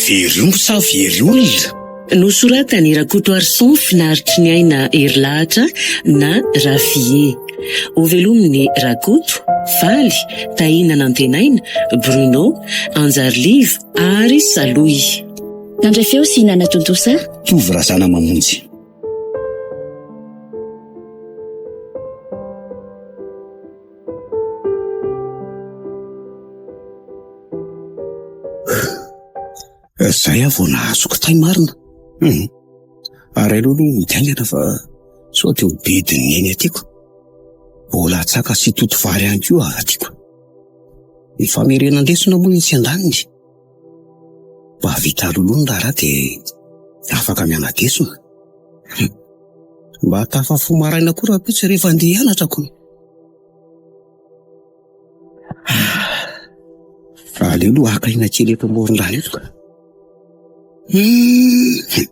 Very omby sa very olona? Nosoratan'i Rakotoarison Finaritriniaina Herilahatra na Rafie. Hovelomin'i Rakoto, Faly, Tahina Nantenaina, Bruno, Anjariliva ary Salohy. Nandray feo sy nanatontosa. Tovo Razanamamonjy. Zay aho vao nahazo kitay marina. Hum. Ary aleo aloha hody haingana fa sao dia ho bedin'ny neny aty ko. Mbola hatsaka sy hitoto vary ihany koa aho aty ko. Ny famerenan-desona moa etsy andaniny. Mba vita alohaloha ny raharaha dia afaka miana-desona. Hum. Mba tafafoha maraina koa rahampitso rehefa handeha hianatra ko. Aleo aloha haka aina kely eto amoron-drano eto ka. Hmm.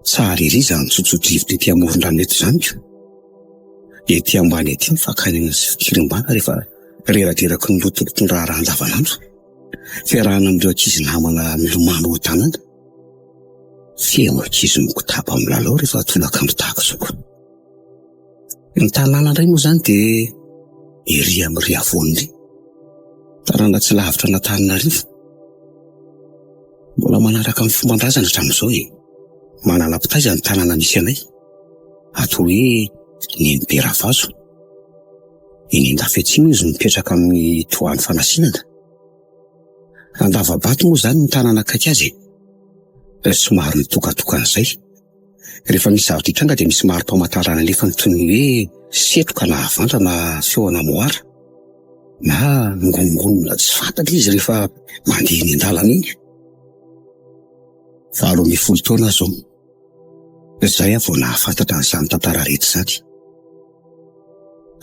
Tsara ery izany tsotso-drivotra ety amoron-drano eto izany ko. Ety ambany ety ny fakana aina sy fikirimbana rehefa reraderaky ny lotoloton'ny raharaha andavanandro. Fiarahana amin'ireo ankizy namana milomano ao an-tanàna. Feno ankizy mikotaba milalao rehefa tolakandro tahaka izao ko. Ny tanàna indray moa izany dia ery amin'ny havoana ery. Tanàna tsy lavitra an'Antananarivo. Mbola manaraka ny fomban-drazana hatramin'izao e. Manala mpitaiza ny tanàna misy anay. Atao hoe Nenibe Ravazo. Eny Andafy Atsimo izy no mipetraka amin'ny tohany fanasinana. Andavabato moa izany ny tanàna akaiky azy e. Somary mitokatokana izay. Rehefa misy zavatra hitranga dia misy mari-pamantarana alefany toy ny hoe setroka na havandra na feona moara na mingonongonona tsy fantatra izy rehefa mandeha eny an-dalana eny. 18 taona aho izao. Izay aho vao nahafantatra an'izany tantara rehetra izany.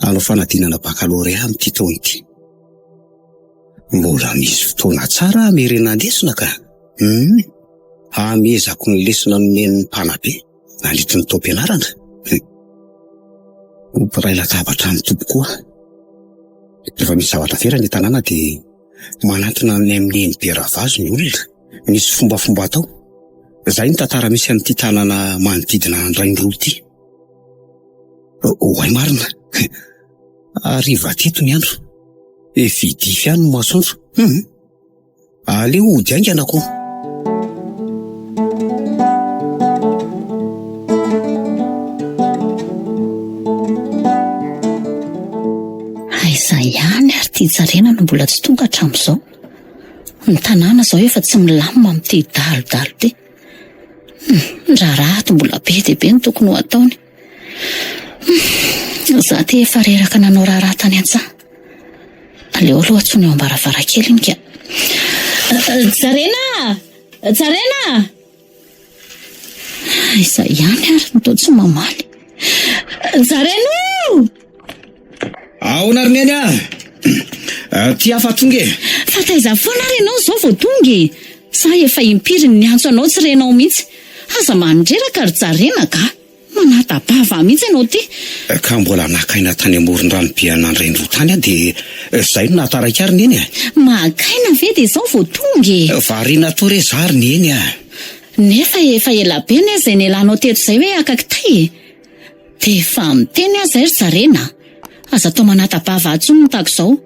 Hanao fanadinana bakalorea amin'ity taona ity. Mbola misy fotoana tsara hamerenan-desona ka. Hum. Hamehezako ny lesona nomen'ny mpanabe nandritry ny taom-pianarana. Hum. Ho mpiray latabatra amin'ny tompo koa. Rehefa misy zavatra very any an-tanàna dia manantona any amin'ny Nenibe Ravazo ny olona. Misy fombafomba atao. Izay ny tantara misy amin'ity tanàna manodidina an'Andrainoroa ity. Oay marina. Hariva teto ny andro. Efa dify ihany ny masoandro. Hum. Aleo hody haingana ko. Aiza ihany ary ity Jarena no mbola tsy tonga hatramin'izao. Ny tanàna izao efa tsy milamina amin'ity dalodalo ity. Hmm, ny raharaha ato mbola be dia be no tokony ho ataony. Hmm, za ty efa reraka nanao raharaha tany an-tsaha. Aleo aloha antsoina eo am-baravarankely iny ka. Jarena! Jarena! Aiza ihany ary no toa tsy mamaly. Jareno! Ahoana ry Neny ah? Ty aho fa tonga e. Fa taiza foana ary ianao izao vao tonga e? Sa efa impiry ny niantso anao tsy renao mihitsy? Aza mandreraka ry Jarena ka! Manata-bava mihitsy ianao ity. Ka mbola naka aina tany amoron-drano be an'Andraindroa tany aho dia izay no nahataraiky ahy ry Neny e. Maka aina ve dia izao vao tonga e? Variana toa re za ry Neny a! Nefa efa ela be anie izay nialanao teto izay hoe haka kitay e! Dia efa miteny aho izay ry Jarena a! Aza atao manata-bava intsony ny tahaka izao.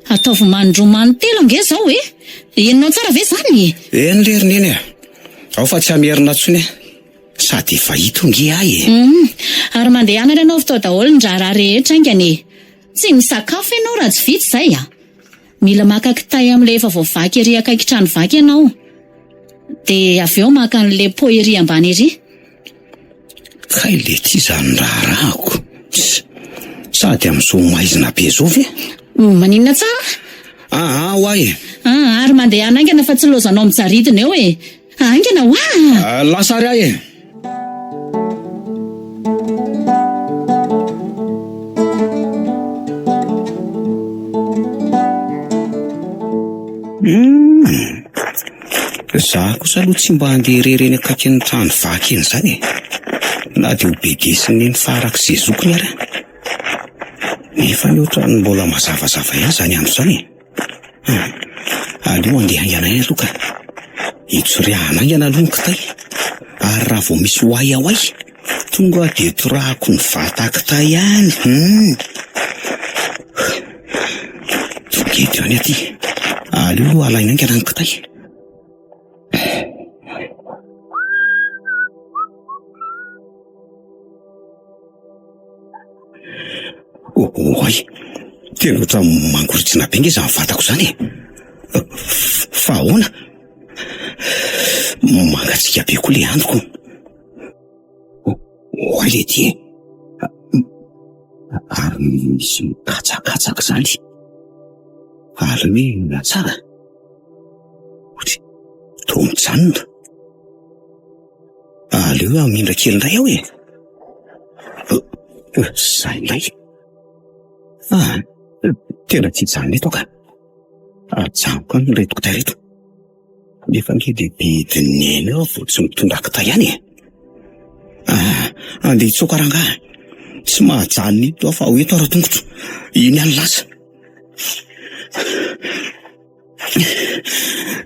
Ataovy manindroa manintelo ange izao e! Henonao tsara ve izany e? Eny re ry Neny a! Ao fa tsy hamerina intsony aho. Sady efa hita ange ahy e! Hum, ary mandehana ary anaovy tao daholo ny raharaha rehetra haingana e! Tsy misakafo ianao raha tsy vita izay a! Mila maka kitay amin'ilay efa voavaky ery akaiky trano vaky ianao. Dia avy eo maka an'ilay pot ery ambany ery. Kay lety izany raharahako. Sady amin'izao maizina be izao ve? Maninona tsara? Aa ho ahy e! Aa, ary mandehana haingana fa tsy lozanao mijaridina eo e! Haingana hoa! Lasa ary aho e! Humm! Za kosa aloha tsy mba handeha irery eny akaikin'ny trano vaky eny izany e! Na dia ho bedesin'i Neny farak'izay zokiny ary aho. Nefa anie ohatran'ny mbola mazavazava ihany izany andro izany e. Hum, aleo handeha haingana ihany aloha ka. Hitsoriahana haingana aloha ny kitay, ary raha vao misy oay aoay, tonga dia torahako ny vata kitay ihany. Hum. Tonga eto ihany aty. Aleo aloha alaina haingana ny kitay. Oay! Tena ohatran'ny mangoritsina be nge izany vatako izany e! Fa ahoana? Mangatsiaka be koa ilay androko. Oay leity e! Ary misy mikatsakatsaka izany. Ary hoe tsara? Ohatry, toa mijanona. Aleo hamindra kely indray aho e. Zay indray. Ah, tena tsy hijanona eto aho ka. Ajanoko any ireto kitay ireto. Nefa ange dia bedin'ny aina eo aho vao tsy mitondra kitay ihany e. Ah, andeha hitsoaka rangahy. Tsy mahajanona eto aho fa ho eto ara-tongotro. Iny ihany lasa.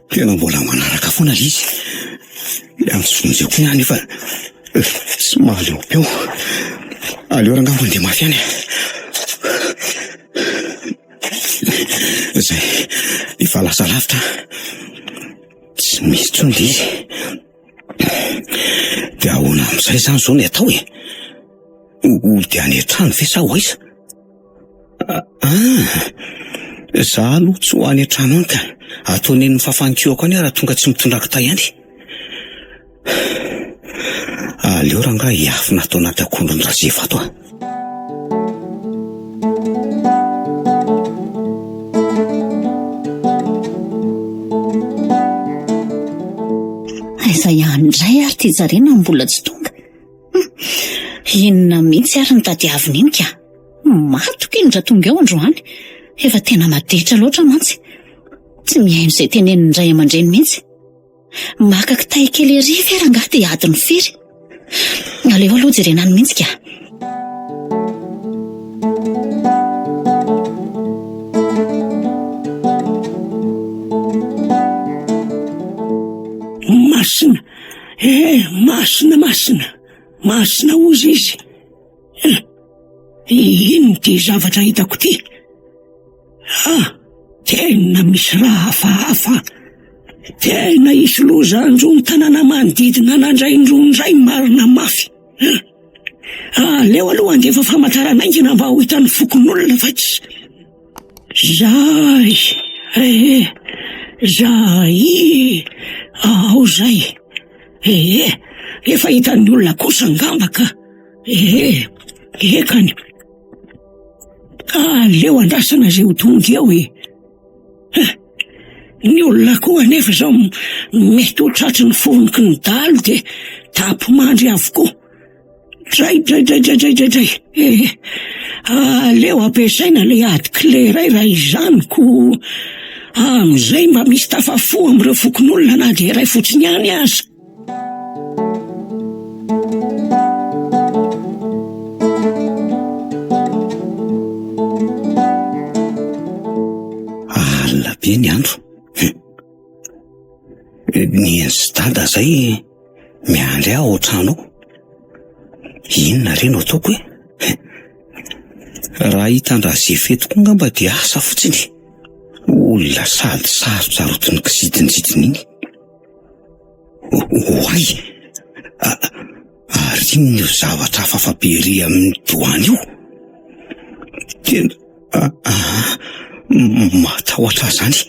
Tena mbola manaraka foana ilay izy. Miantso vonjeo koa aho nefa tsy mahaleo-peo. Aleo rangahy mandeha mafy ihany e. Izay, efa lasa lavitra aho. Tsy misy intsony ilay izy. Dia ahoana amin'izay izany izao ny atao e? Hody any an-trano ve sa ho aiza? Ah, za aloha tsy ho any an-trano any ka. Ato an'iny fafankiako any aho raha tonga tsy mitondra kitay any. Aleo rangahy hiafina ato anaty akondron'i Razefa ato ah. Aiza ihany indray ary ity Jarena no mbola tsy tonga? Inona mihitsy ary no tadiaviny iny ka? Matoky iny raha tonga eo androany. Efa tena maditra loatra mantsy. Tsy mihaino izay tenenin'ny ray aman-dreny mihitsy. Maka kitay kely ery ve rangahy dia adiny firy? Aleo aloha jerena any mihitsy ka. Masina, eh, masina, masina, masina hozy izy. Eh, inona ity zavatra hitako ity? Ah, tena misy raha hafahafa. Tena hisy loza hanjo ny tanàna manodidina an'Andraindroa indray marina mafy. Eh, aleo aloha handefa famantarana haingana mba ho hitan'ny fokonolona fa tsy... Zay, eh, zay, ao zay. Eh, efa hitan'ny olona kosa angamba ka. Eh, ekany. Aleo andrasana izay ho tonga eo e. Eh, ny olona koa anefa izao mety ho tratry ny foronoky ny dahalo dia tapo-mandry avokoa. Dray, dray, dray, dray, dray, dray, dray. Eh, aleo ampiasaina ilay ady clé iray raha izany ko amin'izay mba misy tafafoha amin'ireo fokonolona na dia iray fotsiny ihany aza. Alina be ny andro. Neny sy dada zay miandry ahy ao an-trano ao. Inona re no ataoko e? Raha hitan-dRazefa eto koa angamba dia asa fotsiny. Olona sady sarotsarotin'ny kisidintsidina iny. Oay! Ary inona io zavatra hafahafa be ery amin'ny doany io? Tena matahotra ahy izany.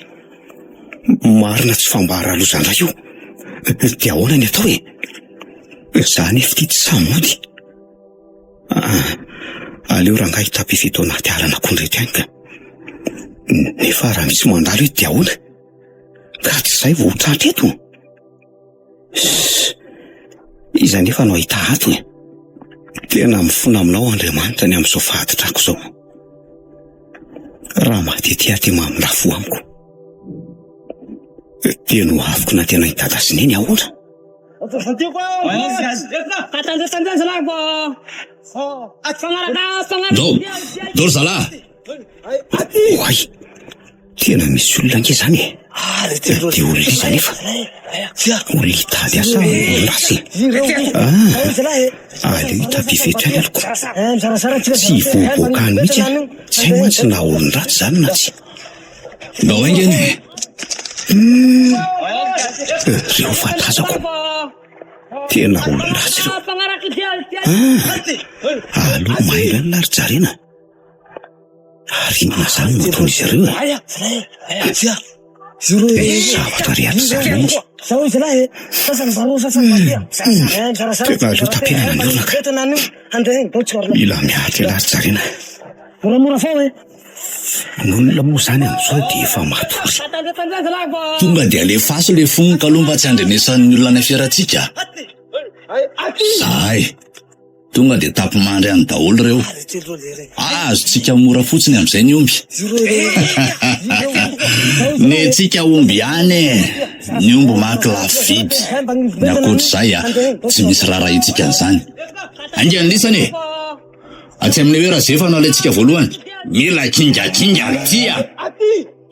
Marina tsy fambara loza indray io. Dia ahoana ny atao e? Izaho anefa ity tsy sahy mody. Aleo rangahy hitapefy eto anaty alan'akondro eto ihany ka. Nefa raha misy mandalo eto dia ahoana? Ka tsy izay vao ho tratra eto. Sss! Iza anefa no hahita ato e? Tena mifona aminao Andriamanitra ny amin'izao fahaditrako izao. Raha maty ety aho dia mamindrà fo amiko. Dia nohaviko nantenain'i Dada sy Neny ahoana? Ndao, ndao ry zalahy! Oay! Tena misy olona ange izany e! Dia olona iza anefa? Olona hitady asa olona ratsy e! Ah! Aleo hitapifetra any aloha ko! Tsy hivoaboaka any mihitsy aho, tsy hay mantsy na olon-dratsy izany na tsia. Ndao haingana e! Hum! Reo fa tazako. Tena olon-dratsy ireo. Ah! Aleo mailo ihany lahy ry Jarena. Ary inona izany no ataon'izy ireo e? Be zavatra re ato izany mihitsy. Tena aleo tapenana ny orona ka. Mila miaritra ialahy ry Jarena. Ny olona moa izany amin'izao dia efa matory. Tonga dia alefaso le fonoka aloha mba tsy handrenesan'ny olona any fiarantsika. Zahay. Tonga dia tapi-mandry any daholo ireo. Azontsika mora fotsiny amin'izay ny omby. Ny antsika omby ihany e! Ny omby manko lafo vidy. Ny ankoatr'izay a, tsy misy raharahiantsika an'izany. Haingana lisany e! Atsy amin'ilay hoe Razefa no alaintsika voalohany. Mila kingakinga aty a!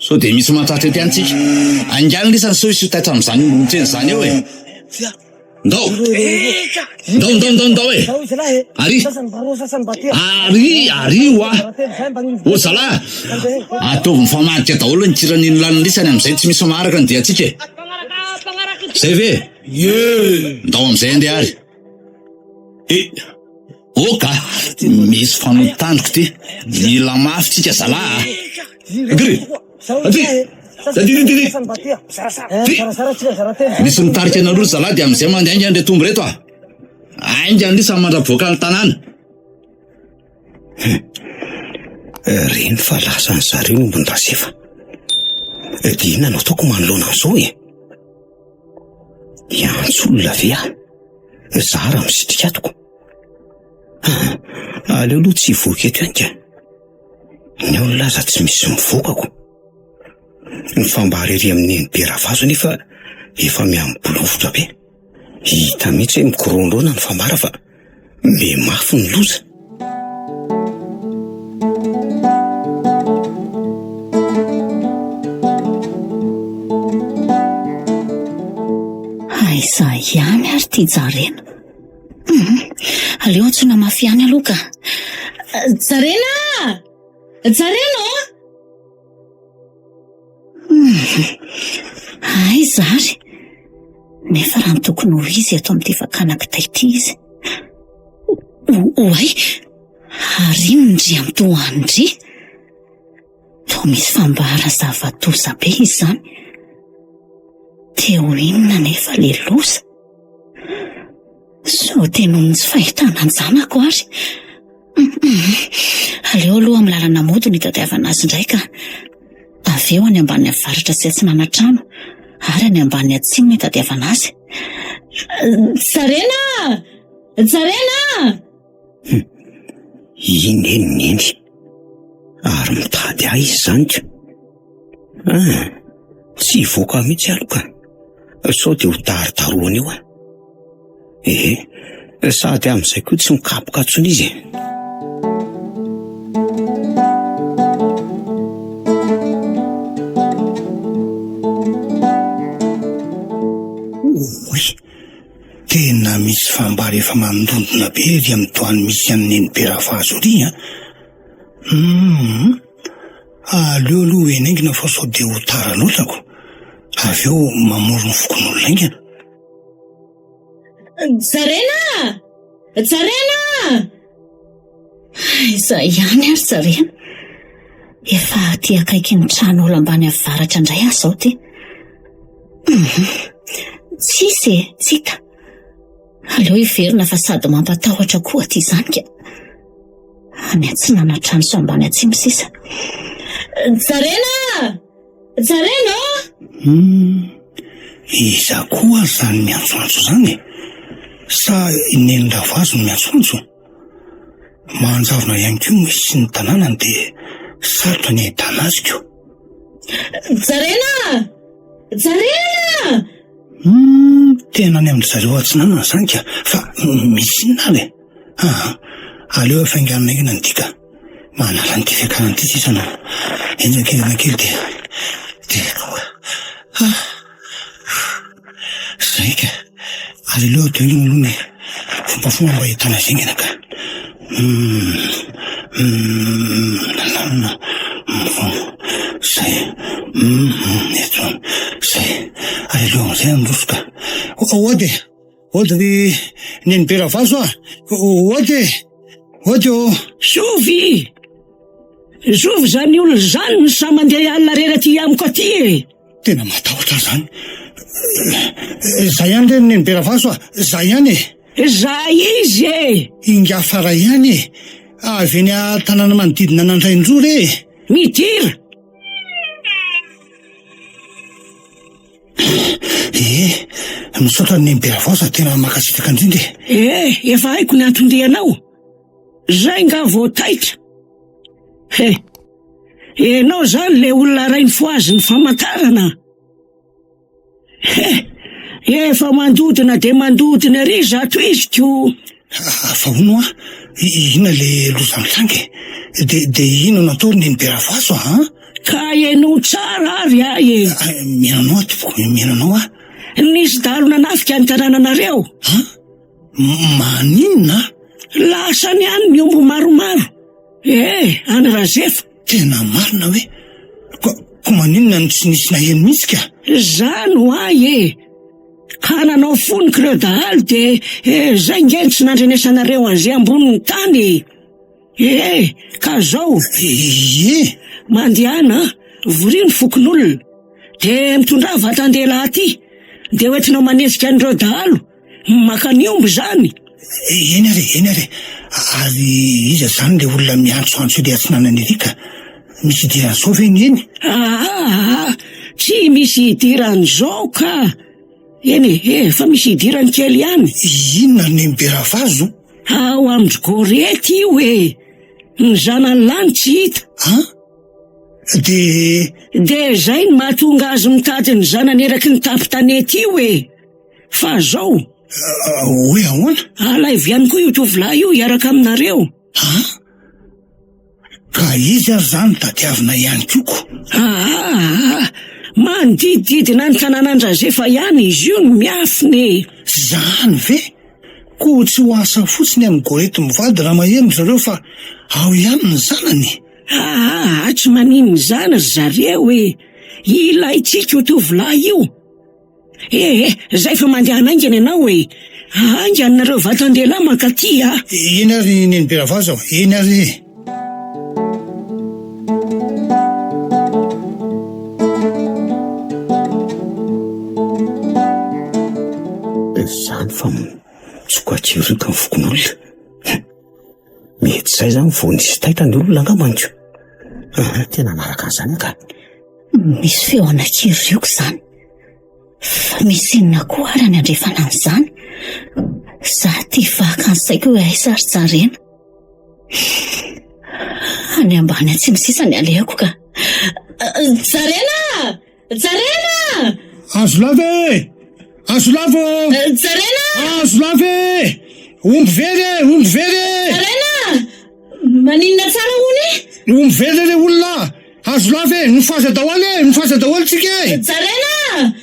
Sao dia misy mahatratra ety antsika. Haingano lisany sao hisy ho taitra amin'izany omby mitrena izany eo e! Ndao! Ndao, ndao, ndao, ndao e! Ary! Ary, ary hoa! Ô zalahy! Ataovy mifamadika daholo ny kiran'iny lanin'lisany amin'izay tsy misy maharaka ny diantsika e! Zay ve? Ie! Ndao amin'izay andeha ary! E! Oka! Misy fanotandriko ty! Mila mafy tsika zalahy a! Gry! Aty! Aty, aty, aty! Ty! Misy mitarika anareo ry zalahy dia amin'izay mandeha haingana ireto omby ireto a! Haingana ndry samy mandra-pivoaka ny tanàna! Reny fa lasan'ny zareo ny ombin-dRazefa. Dia inona no ataoko manoloana an'izao e? Hiantso olona ve aho? Zara misitrika atoko. Aleo aloha tsy hivoaka eto ihany ka. Ny olona aza tsy misy mivoaka ko. Ny fambara ery amin'ny neny be ravazo anefa efa miha-mibolofitra be. Hita mihitsy hoe mikoroandroana ny fambara fa miha mafy ny loza. Aiza ihany ary ity Jarena? Hum, aleo antsoina mafy ihany aloha ka. Jarena! Jarena ô! Hum, aiza ary? Nefa raha ny tokony ho izy eto amin'ity fakana kitay ity izy. Oay! Ary inona ndry amin'itoa ndry? Toa misy fambara zava-doza be izy izany. Te ho inona anefa ilay loza? Sao dia noho ny tsy fahitana an-janako ary? Aleo aloha amin'ny lalana mody no hitadiavana azy indray ka. Avy eo any ambany avaratra sy atsinanan-trano ary any ambany atsimo no hitadiavana azy. Jarena! Jarena! Hum, iny eny neny. Ary mitady ahy izy izany ko. Ah, tsy hivoaka mihitsy aloha ka. Sao dia ho darodaroana eo aho. Ehe, sady amin'izay koa tsy mikapoka intsony izy e. Oay! Tena misy fambara efa mandondona be ery amin'ny doany misy an'i Neny be Ravazo ery an! Humm! Aleo aloha eny haingana fa sao dia ho tara loatra ko! Avy eo mamory ny fokonolona haingana. Jarena! Jarena! Aiza ihany ary Jarena? Efa aty akaikin'ny trano olo ambany avaratra indray aho izao ty. Mhm. Tsisy e, tsy hita. Aleo hiverina fa sady mampatahotra koa aty izany ka. Any atsinanana trano sy ambany atsimo sisa. Jarena! Jarena ô! Hum, iza koa ary izany miantsoantso izany e? Sa i Neny Ravazo no miantsoantso? Manjavona ihany koa moa izy sy ny tanànany dia sarotra ny ahitana azy ko. Jarena! Jarena! Humm, tena any amin-dry zareo atsinanana izany ka! Fa misy inona ary e? Aa, aleo hafainganina haingana ny dia ka! Manala an'ity fiakarana ity sisa no henjakenjana kely dia dia tonga. Ah! Zay ka! Ary aleo atao haingana aloha ny fombafomba mba ahitana azy haingana ka! Humm, humm, lalana, zay, humm, eto, zay, ary aleo amin'izay handroso ka! Ody e! Ody ry Nenibe Ravazo a! Ody e! Ody ô! Zovy! Zovy izany olona izany no sahy mandeha alina irery aty amiko aty e! Tena matahotra aho izany. Za ihany re Nenibe Ravazo a! Za ihany e! Za izy e! Ingahy Fara ihany e! Avy eny an-tanàna manodidina an'Andraindroa re e! Midira! Ee, misaotra an'i Nenibe Ravazo fa tena mankasitraka indrindra e! Ee, efa haiko ny anton-dianao. Zay nga vao taitra. He! Enao zany le olona rainy fohazin'ny famantarana? He! Efa mandodona de mandodona ery zato izy ko! Fa hono hoa, inona le loza mitranga e? De de inona no atao ry Nenibe Ravazo a? Ka henoy tsara ary ahy e! Mihaino anao aho tompoko, mihaino anao aho. Nisy dahalo nanafika ny tanànanareo. An? Maninona? Lasany any ny omby maromaro. Eh, any Razefa. Tena marina hoe? Ko, ko maninona no tsy nisy naheno mihitsy ka? Zany ho ahy e! Ka nanao foniko ireo dahalo dia eh, zay nge no tsy nandrenesanareo an'izay ambonin'ny tany e! Eh, ka zao. Ie. Mandehana, vorio ny fokonolona. Dia mitondrà vatan-dehilahy aty. Dia hoentinao manenjika an'ireo dahalo. Maka ny omby izany. Eny ary e, eny ary e. Ary iza izany ilay olona miantsoantso ery atsinanana ery ka? Misy idiran'izao ve ny eny? Aa, tsy misy idiran'izao ka. Eny e, e, fa misy idirany kely ihany. Inona ry Nenibe Ravazo? Ao amin-dry Gorety io e. Ny zanany lahy no tsy hita. An? Dia. Dia izay no mahatonga azy mitady ny zanany eraky ny tampon-tanety io e. Fa zao. Hoe ahoana? Alaivo ihany koa io tovolahy io hiaraka aminareo. An? Ka izy ary zany tadiavina ihany koa ko. Aa! Manodidididina ny tanànan-dRazefa ihany izy io no miafina e! Zany ve? Koa tsy ho asa fotsiny amin'i Gorety mivady raha maheno ry zareo fa ao ihany ny zanany? Aa! Tsy maninona izany ry zareo e! Ilaintsika io tovolahy io! Eh eh, zay fa mandehana haingana ianao e! Haingana nareo vatan-dehilahy mankaty a! Eny ary Nenibe Ravazo, eny ary e! Izany fa mitsoka-tsirioka ny fokonolona. Mety izay izany vao nisy taitra ny olona angambany ko. Tena hanaraka an'izany aho ka. Misy feo anakirioka izany. Fa misy inona koa ary any andrefana an'izany? Za ty vaka ny saiko hoe aiza ary Jarena. Any ambany atsimo sisa ny alehako ka. Jarena! Jarena! Azo lava e! Azo lava ô! Jarena! Azo lava e! Omby very e! Omby very e! Jarena! Maninona tsara hono e? Omby very re olona! Azo lava e! Mifohaza daholo e! Mifohaza daholo tsika e! Jarena!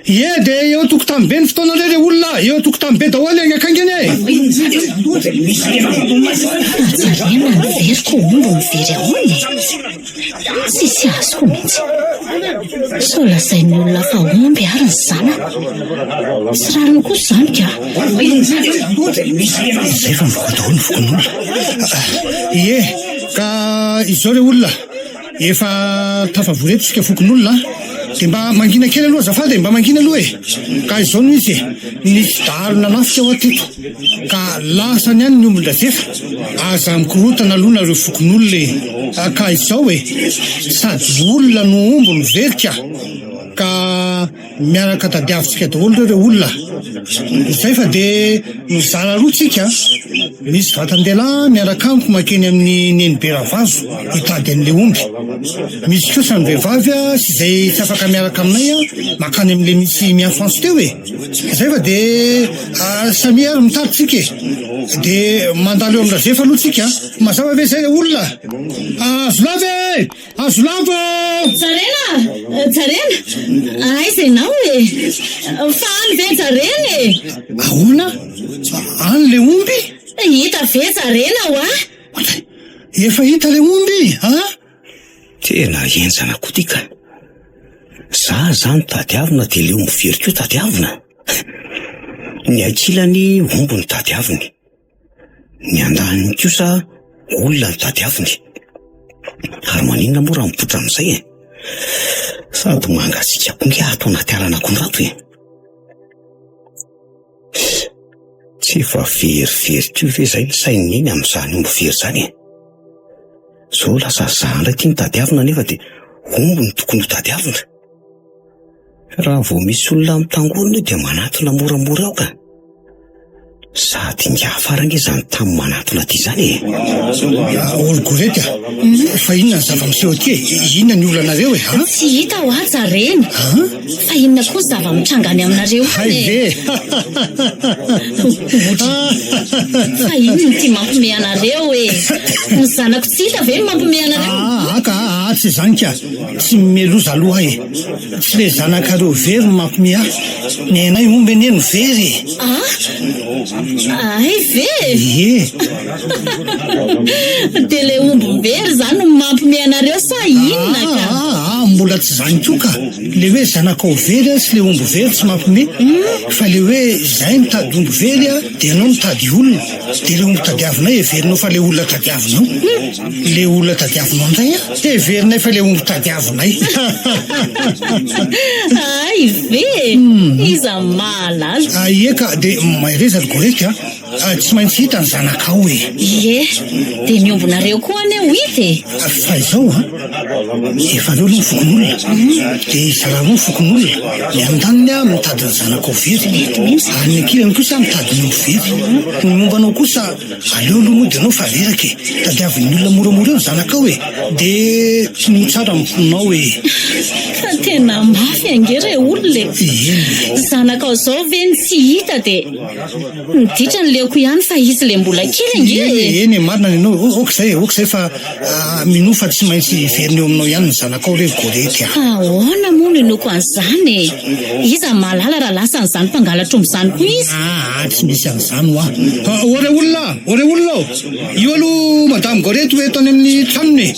Ie dia eo an-tokotany be ny fotoana re re olona a! Eo an-tokotany be daholo e! Haingankaingana e! Jerena ny veriko omby mivery ahoana e? Tsisy azoko mihitsy. Sao lazain'ny olona fa omby ary ny zanako. Tsy rariny kosa izany ka. Izay fa mivoaka daholo ny fokonolona. Ie, ka izao re olona. Efa tafavory eto isika fokonolona a! Dia mba mangina kely aloha azafady e! Mba mangina aloha e! Ka izao no izy e! Nisy dahalo nanafika hoa teto ka lasany any ny ombin-dRazefa! Aza mikorontana aloha nareo fokonolona e! Ka izao e! Sady olona no omby no very ka! Ka miaraka tadiavintsika daholo ireo ireo olona. Izay fa dia mizara roa tsika. Misy vatan-dehilahy miaraka amiko mankeny amin'ny Nenibe Ravazo hitady an'ilay omby. Misy kosa ny vehivavy sy izay tsy afaka miaraka aminay mankany amin'ilay misy miantsonantso teo e. Izay fa dia samia ary mitady tsika e. Dia mandalo eo amin-dRazefa aloha tsika. Mazava ve izay ry olona? Azo lava e! Azo lava! Jarena! Jarena! Aiza ianao e? Fa any ve Jarena e? Ahoana? Any le omby? Hita ve Jarena hoa? Efa hita le omby a? Tena henjana koa ty ka. Za zany tadiavina de le omby very koa tadiavina. Ny ankilany omby no tadiaviny. Ny andaniny kosa olona no tadiaviny. Ary maninona moa raha mipoitra amin'izay e? Sady mangatsiaka koa nge ato anaty alan'akondro ato e. Tsy efa verivery koa ve izay ny sain'i Neny amin'izany omby very izany e? Izao lasa za indray ity no tadiavina nefa dia omby no tokony ho tadiavina. Raha vao misy olona mitangorona eo dia manatona moramora eo ka. Sady ingahy fara ange izany tamy manatona aty izany e. Olgorety a! Fa inona ny zava-miseho aty e? Inona ny olanareo e? A? Tsy hita hoa Jarena. Fa inona koa ny zava-mitranga any aminareo any Hay e? ve? Fa inona ity mampimehy anareo e? Ny zanako tsy hita ve no mampimehy anareo? Aa ka, aa tsy izany ka. Tsy mimeloza aloha e! Tsy le zanakareo very no mampime ahy, ny anay omby anie no very e! Ah! Hay ve? Ie! Dia le omby very izany no mampime anareo sa inona ka? Ah! Ah! Mbola tsy izany koa ka! Le hoe zanakao very sy le omby very tsy mampime, fa le hoe izahay mitady omby very dia ianao mitady olona, dia le omby tadiavinay heverinao fa le olona tadiavinao. Le olona tadiavinao indray an! Heverinay fa le omby tadiavinay. Hay ve! Iza mahalala. Ah ie ka, dia mahereza ry Gorety a! Tsy maintsy hita ny zanakao e! Ie, dia ny ombinareo koa anie ho hita e! Fa izao an, efa aleo aloha ny fokonolona, dia izarao roa ny fokonolona, ny andaniny an mitady ny zanakao very, ary ny ankilany kosa mitady ny omby very. Ny momba anao kosa Aleo aloha mody ianao fa reraka e! Tadiavin'ny olona moramora eo ny zanakao e! Dia tinoa tsara ny fonao e! Fa tena mafy ange re olona e! Eny. Zanakao izao ve no tsy hita dia ny ditra ny leoko ihany fa izy ilay mbola kely ange e! Eny e, marina ny anao, ok izay e, ok izay fa minoa fa tsy maintsy hiverina eo aminao ihany ny zanakao re ry Gorety a! Ahoana moa no inoako an'izany e? Iza no mahalala raha lasan'izany mpangalatr'omby izany koa izy? Aa tsy misy an'izany hoa. Ô re olona a! Ô re olona ô! Io aloha Madame Gorety ho eto any amin'ny tranony e!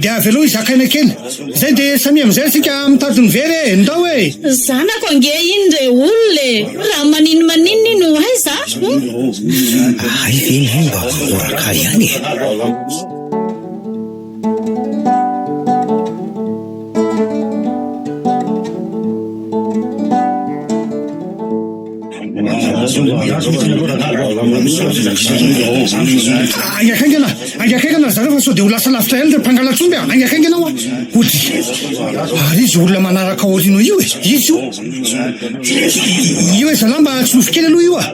Dia avelao hizakaina kely. Izay dia samia amin'izay isika mitady ny very e! Ndao e! Zanako ange iny re olona e! Raha maninomaninona iny ho aiza a? Hay ve ny mba mangoraka ahy ihany e! Haingankaingana, haingankaingana ry zareo fa sao dia ho lasa lavitra ihany ireo mpangalatr'omby a! Haingankaingana hoa! Ody! Ary izy olona manaraka aorianao io e! Izy io! Io e zalahy mba tsilofy kely aloha io a!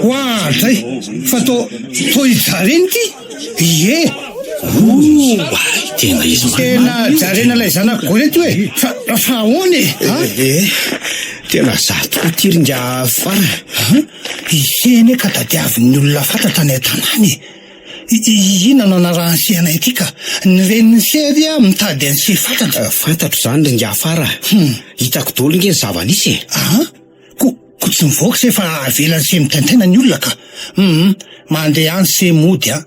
Oadray! Fa toa, toa i Jareny ity! Ie! Oay, tena izy marina. Tena jarena ilay zanako Gorety io e! Fa, fa ahoana e? A? Eh, tena za tokoa ty ry ingahy Fara. An? Ise anie ka tadiavin'ny olona fatratra any an-tanàna e! I, inona no anarahan'i Se anay aty ka? Ny renin'i Se ary mitady an'i Se fatratra. Fantatro izany ry ingahy Fara. Hitako daholo nge ny zava-nisy e! An? Ko, ko tsy mivoaka se fa avelan'i se mitaintaina ny olona ka. Hum, mandeha any se mody an.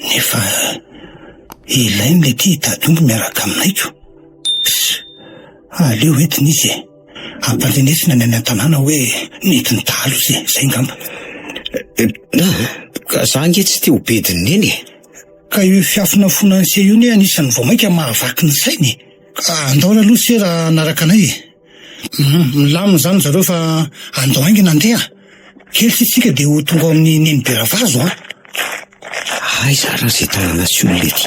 Nefa ilainy le ty hitady omby miaraka aminay ko. Pss, aleo entina izy e. Ampandrenesina ny any an-tanàna hoe nentin'ny dahalo izy e, zay ngamba. Ah, ka za ange tsy te ho bedin'i Neny e. Ka io fiafonafonan'i se io ne anisan'ny vao mainka mahavaky ny sainy e. Ka andao aloha se raha hanaraka anay e. Hum, milamina izany zareo fa andao haingana andeha. Kely sisa isika dia ho tonga ao amin'ny Nenibe Ravazo an. Aiza ary izay tanàna sy olona ety?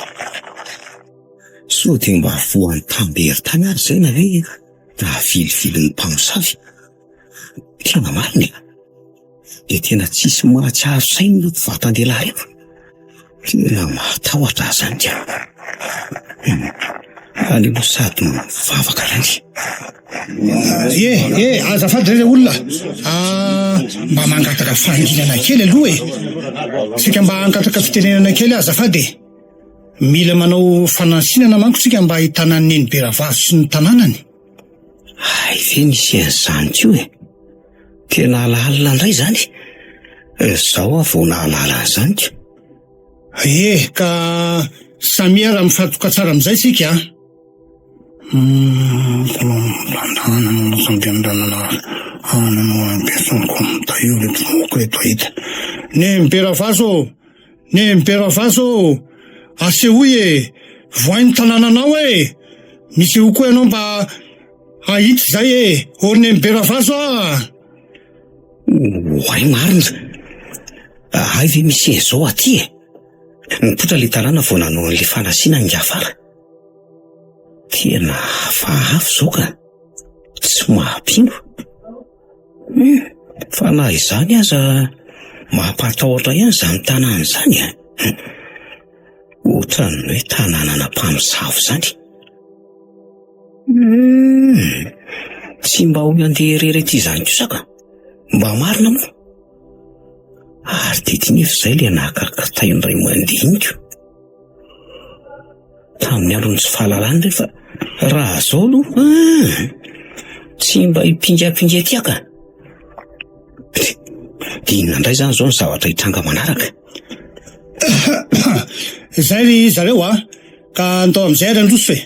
Sao dia mba voan'ny tambery tany ary izay na hoe? Avilivilin'ny mpamosavy. Tena marina e! Dia tena tsisy mahatsiaro saina ireto vatan-dehilahy ireto. Tena mahatahotra aho izany ka. Aleo aloha sady mivavaka ihany. Ie, ie, azafady re olona. Ah, mba mangataka fahanginana kely aloha e. Saika mba hangataka fitenenana kely aho azafady e. Mila manao fanansinana manko tsika mba hahitana an'i Neny Beravazo sy ny tanànany. Hay ve misy an'izany koa e! Tena lalina indray izany. Izao aho vao nahalala an'izany ka. Ie, ka samia raha mifantoka tsara amin'izay isika a. Neny Beravazo ô! Neny Beravazo ô! Asehoy e! Vohay ny tanànanao e! Misehoa koa ianao mba hahita izay e! Ô ry Neny Beravazo a! Oay marina! Hay ve misy an'izao aty e! Nipoitra ilay tanàna vao nanao an'ilay fanasina ny Ngafara. Tena hafahafa izao ka! Tsy mampino. Hum, fa na izany aza mampatahotra ihany izany tanàna izany e. Ohatran'ny hoe tanànana mpamosavy izany. Hum, tsy mba ho andeha irery aty izany kosa ka. Mba marina moa. Ary dia ity nefa izay ilay naka kitay indray mandinika. Tamin'ny andron'ny tsy fahalalana re fa raha zao aloha ah, tsy mba hipingapinga aty ka. Dia inona indray izany izao ny zavatra hitranga manaraka? Izay ry zareo a, ka andao amin'izay ary handroso e.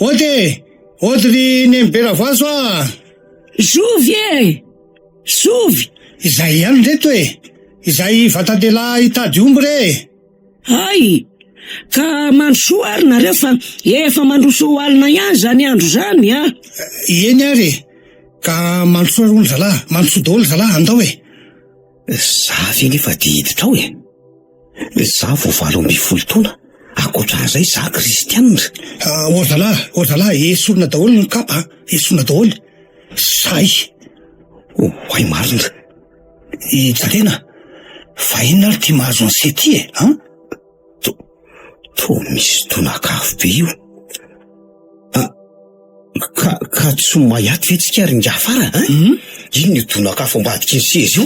Ody e! Ody ry Neny be Ravoazo a! Zovy e! Zovy! Izay ihany reto e! Izay vatan-dehilahy hitady omby re e! Hay! Ka mandrosoa ary nareo fa efa mandroso ho alina ihany izany andro izany a! Eny ary e! Ka mandrosoa hono zalahy, mandrosoa daholo zalahy, andao e! Za ve nefa dia hiditra ao e? Za vao 18 taona, ankoatran'izay za kristianina. Ô zalahy, ô zalahy, esorina daholo ny kapa a! Esorina daholo! Sahy! Oay marina! I Jalena, fa inona ary ty mahazo an'i se ty e, an? To, toa misy tonak'afo be io. Ah, ka, ka tsy ho may ato ve tsika ry Ngafara, an? Hmm? Inona io tonak'afo ambadiky ny seza io?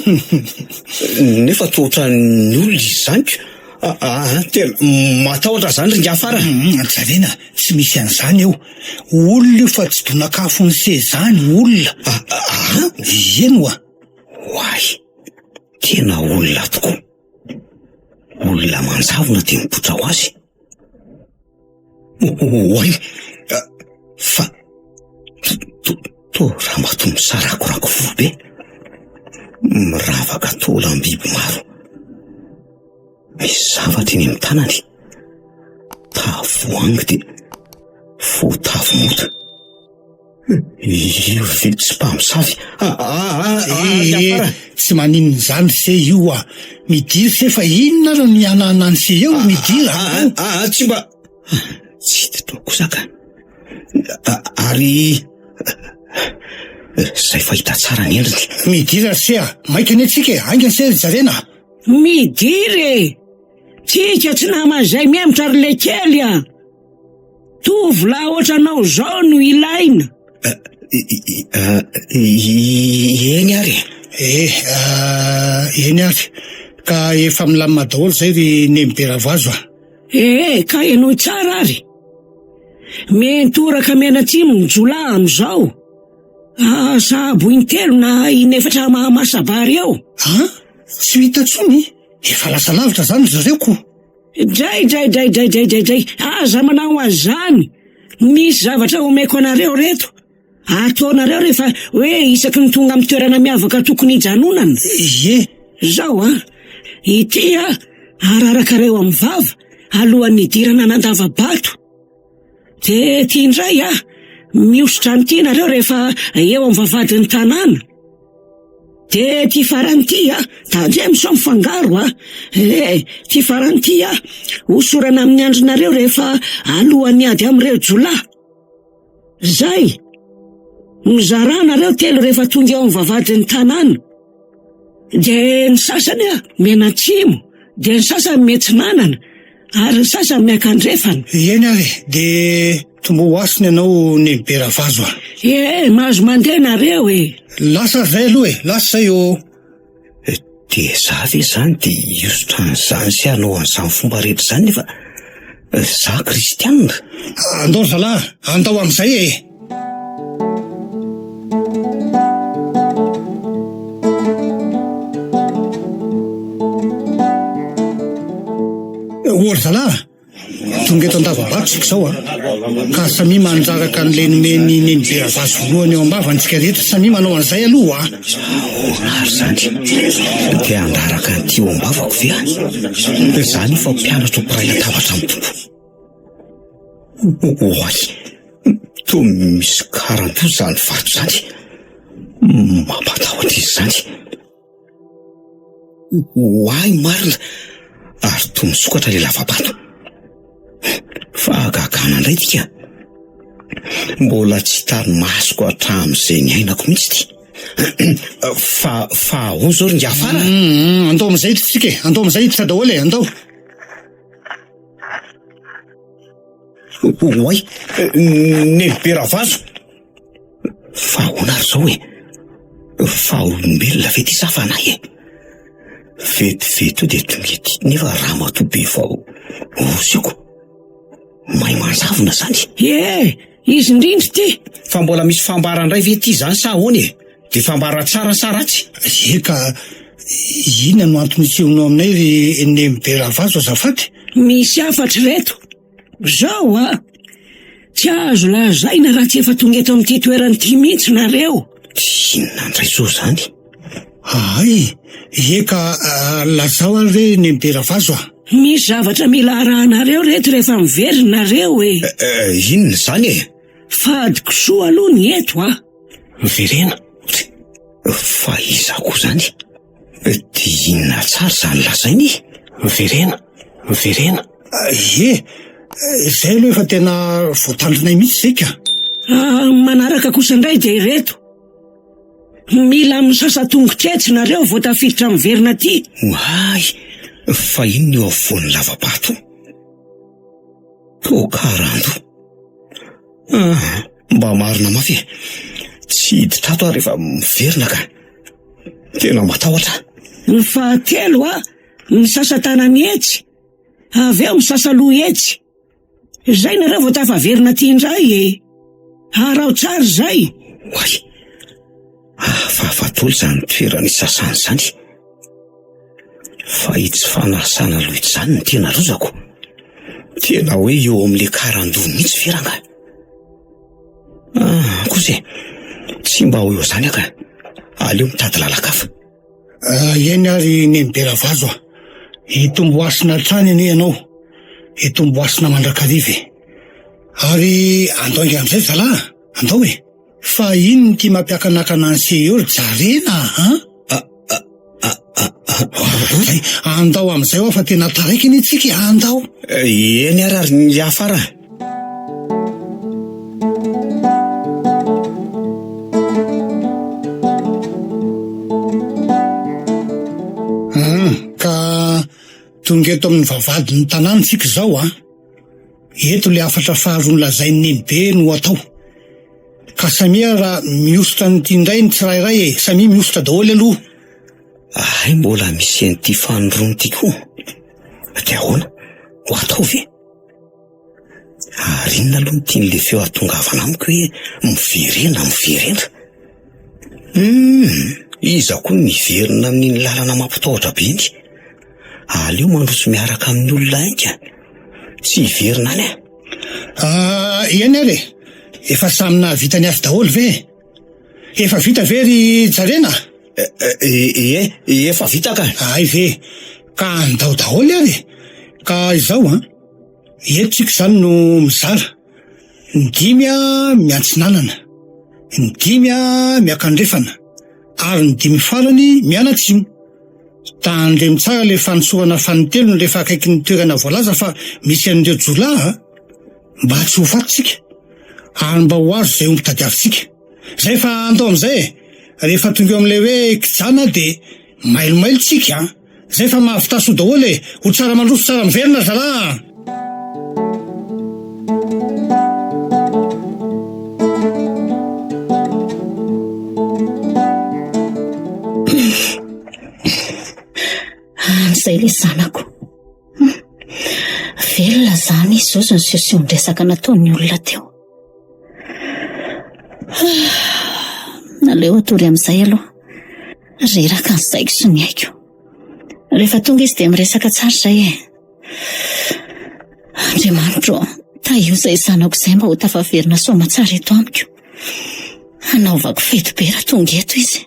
Nefa toa ohatran'ny olona izy izany ko. Ah, ah, tena matahotra izany ry Ngafara. Hmm, Jalena, tsy misy an'izany eo. Olona io fa tsy donak'afon'ny seza izany, olona. Ah, ah, Eny oa. Oay! Tena olona tokoa. Olona manjavona dia mipoitra ho azy. Oay! Fa toa ramatoa misarakorako volo be. Miravaka taolam-biby maro. Misy zavatra eny amin'ny tanany. Tavoahangy dia voatavo mota. Io ve tsy mpamosavy? Ee, tsy maninona izany ry se io a! Midira se fa inona ary no ihanahana se eo? Midira a! Aa, tsy mba tsy hiditra ao kosa ka! Ary izay fahita tsara ny endriny. Midira ry se a! Maika anie tsika e! Haingana se ry Jarena a! Midira e! Tsika tsy naman'izay mihemotra ry lekely a! Tovolahy ohatranao izao no ilaina. Eny ary e. Eh, eny ary. Ka efa milamina daholo izay ry Neny be Ravazo a. Eh, ka henoy tsara ary. Miantoraka mianatsimo ny jiolahy amin'izao. Ah, sahabo intelo na inefatra mahamasa-bary eo. An? Tsy ho hita intsony? Efa lasa lavitra izany ry zareo ko. Dray dray dray dray dray dray dray aza manao an'izany! Misy zavatra omeko anareo reto. Ataonareo rehefa hoe isaky ny tonga amin'ny toerana miavaka tokony hijanonana. Ie. Zao an, ity an, ararakareo amin'ny vava alohan'ny hidirana an'Andavabato. Dia ity indray an, mihosotra an'ity nareo rehefa eo amin'ny vavahadin'ny tanàna. Dia ity farany ity a, tandremo sao mifangaro a! Eh, ity farany ity a, hosorana amin'ny andrinareo rehefa alohan'ny ady amin'ireo jiolahy. Zay! Mizarà nareo telo rehefa tonga eo amin'ny vavahadin'ny tanàna. Dia ny sasany mianatsimo, dia ny sasany miatsinanana, ary ny sasany miankandrefana. Eny ary e, dia tomboho hasina ianao Nenibe Ravazo a. Ee, mahazo mandeha nareo e. Lasa ary zay aloha e, lasa zay ô. Dia za ve zany dia hihosotra an'izany sy hanao an'izany fomba rehetra izany nefa za kristianina? Andao ry zalahy, andao amin'izay e. Ô ry zalahy, tonga eto an-dava-bato isika izao a! Ka samia mandraraka an'ilay nomen'i Nenibe Ravazo voalohany eo am-bavany isika rehetra, samia manao an'izay aloha a! Ahoana ary izany? Dia handraraka an'ity eo am-bavako ve aho? Izaho nefa mpianatra ho mpiray latabatra amin'ny Tompo. Oay! Toa misy karandoha izany vato izany. Mampatahotra izy izany. Oay marina! Ary toa misokatra ilay lava-bato. Fahagagana indray ity ka. Mbola tsy hitan'ny masoko hatramin'izay niainako mihitsy ity. Fa fa ahoana izao ry Ngafara? Andao amin'izay hiditra isika e! Andao amin'izay hiditra daholo e! Andao! Oay! Nenibe Ravazo! Fa ahoana ary izao e? Fa olombelona ve ity sa fanahy e? Vetivety eo dia tonga ety nefa ramatoa be vao rosiko. Mahay manjavona izany. Ie, izy indrindra ity. Fa mbola misy fambara indray ve ity izany sa ahoana e? Dia fambara tsara sa ratsy? Eka, inona no antony isehonao aminay ry Nenibe Ravazo azafady? Misy hafatra ireto. Zao a! Tsy azo lazaina raha tsy efa tonga eto amin'ity toerana ity mihitsy nareo. Inona indray izao izany? Hay, ie ka lazao ary re Nenibe Ravazo a! Misy zavatra mila arahanareo reto rehefa miverina nareo e! Inona izany e? Fady kisoa aloha ny eto a! Miverena? Fa iza koa izany? Dia inona tsara izany lazainy e? Miverena, miverena. Ie, izay aloha efa tena voatandrinay mihitsy izay ka. Ah, manaraka kosa indray dia ireto. Mila misasa tongotra etsy nareo vao tafiditra miverina aty. Oay, fa inona eo afovoan'ny lava-bato? Toa karandoha. Ah, mba marina mafy e. Tsy hiditra ato aho rehefa miverina ka. Tena matahotra aho. Ny fahatelo a, misasa tanana etsy, avy eo misasa loha etsy. Izay nareo vao tafaverina aty indray e. Araho tsara izay. Oay, hafahafa daholo izany toerana isasana izany. Fa itsy fanasana loha itsy izany no tena lozako. Tena hoe eo amin'ilay karandoha mihitsy ve rangahy? Ah, kosa e, tsy mba ho eo izany aho ka. Aleo mitady lalan-kafa. Ah, eny ary Nenibe Ravazo a. Hitombo hasina hatrany anie ianao. Hitombo hasina mandrakariva e. Ary andao haingana amin'izay ry zalahy a. Andao e. Fa inona ity mampiakanakana an'i eo ry Jarena a? Zay, andao amin'izay hoa fa tena taraiky anie tsika e, andao. Eny ary ary ny hiafara. Hum, ka tonga eto amin'ny vavahadin'ny tanàna tsika izao a. Eto ilay hafatra faharoa nolazain'i Nenibe no atao. Ka samia raha mihosotra an'ity indray ny tsirairay e, samia mihosotra daholo aloha. Hay mbola misy an'ity fanindroany ity koa. Dia ahoana? Ho atao ve? Ary inona aloha no tian'ilay feo hahatongavana amiko hoe miverena, miverena? Hum, iza koa no miverina amin'iny lalana mampitahotra be iny? Aleo mandroso miaraka amin'ny olona hainga. Tsy hiverina any aho. Ah, eny ary e! Efa samy nahavita ny azy daholo ve? Efa vita ve ry Jarena? Ie, efa vita ka. Hay ve? Ka andao daholo ary e! Ka izao an, eto tsika izany no mizara, ny dimy miantsinanana, ny dimy miakandrefana, ary ny dimy farany mianatsimo. Tandremo tsara ilay fanosorana fanintelony rehefa akaikin'ny toerana voalaza fa misy an'ireo jiolahy a! Mba tsy ho faty tsika, ary mba ho azo izay omby tadiavintsika. Zay fa andao amin'izay e! Rehefa tonga eo amin'ilay hoe kijana dia mailomailo tsika an! Zay fa mahavità soa daholo e! Ho tsara mandroso tsara miverina ry zalahy an! Any izay ilay zanako. Velona izany izy ozy ny siosion-dresaka nataon'ny olona teo. Aleo hatory amin'izay aloha. Reraka ny saiko sy ny aiko. Rehefa tonga izy dia miresaka tsara izay e. Andriamanitro, tahio izay zanako izay mba ho tafaverina soamantsara eto amiko. Hanaovako fety be raha tonga eto izy.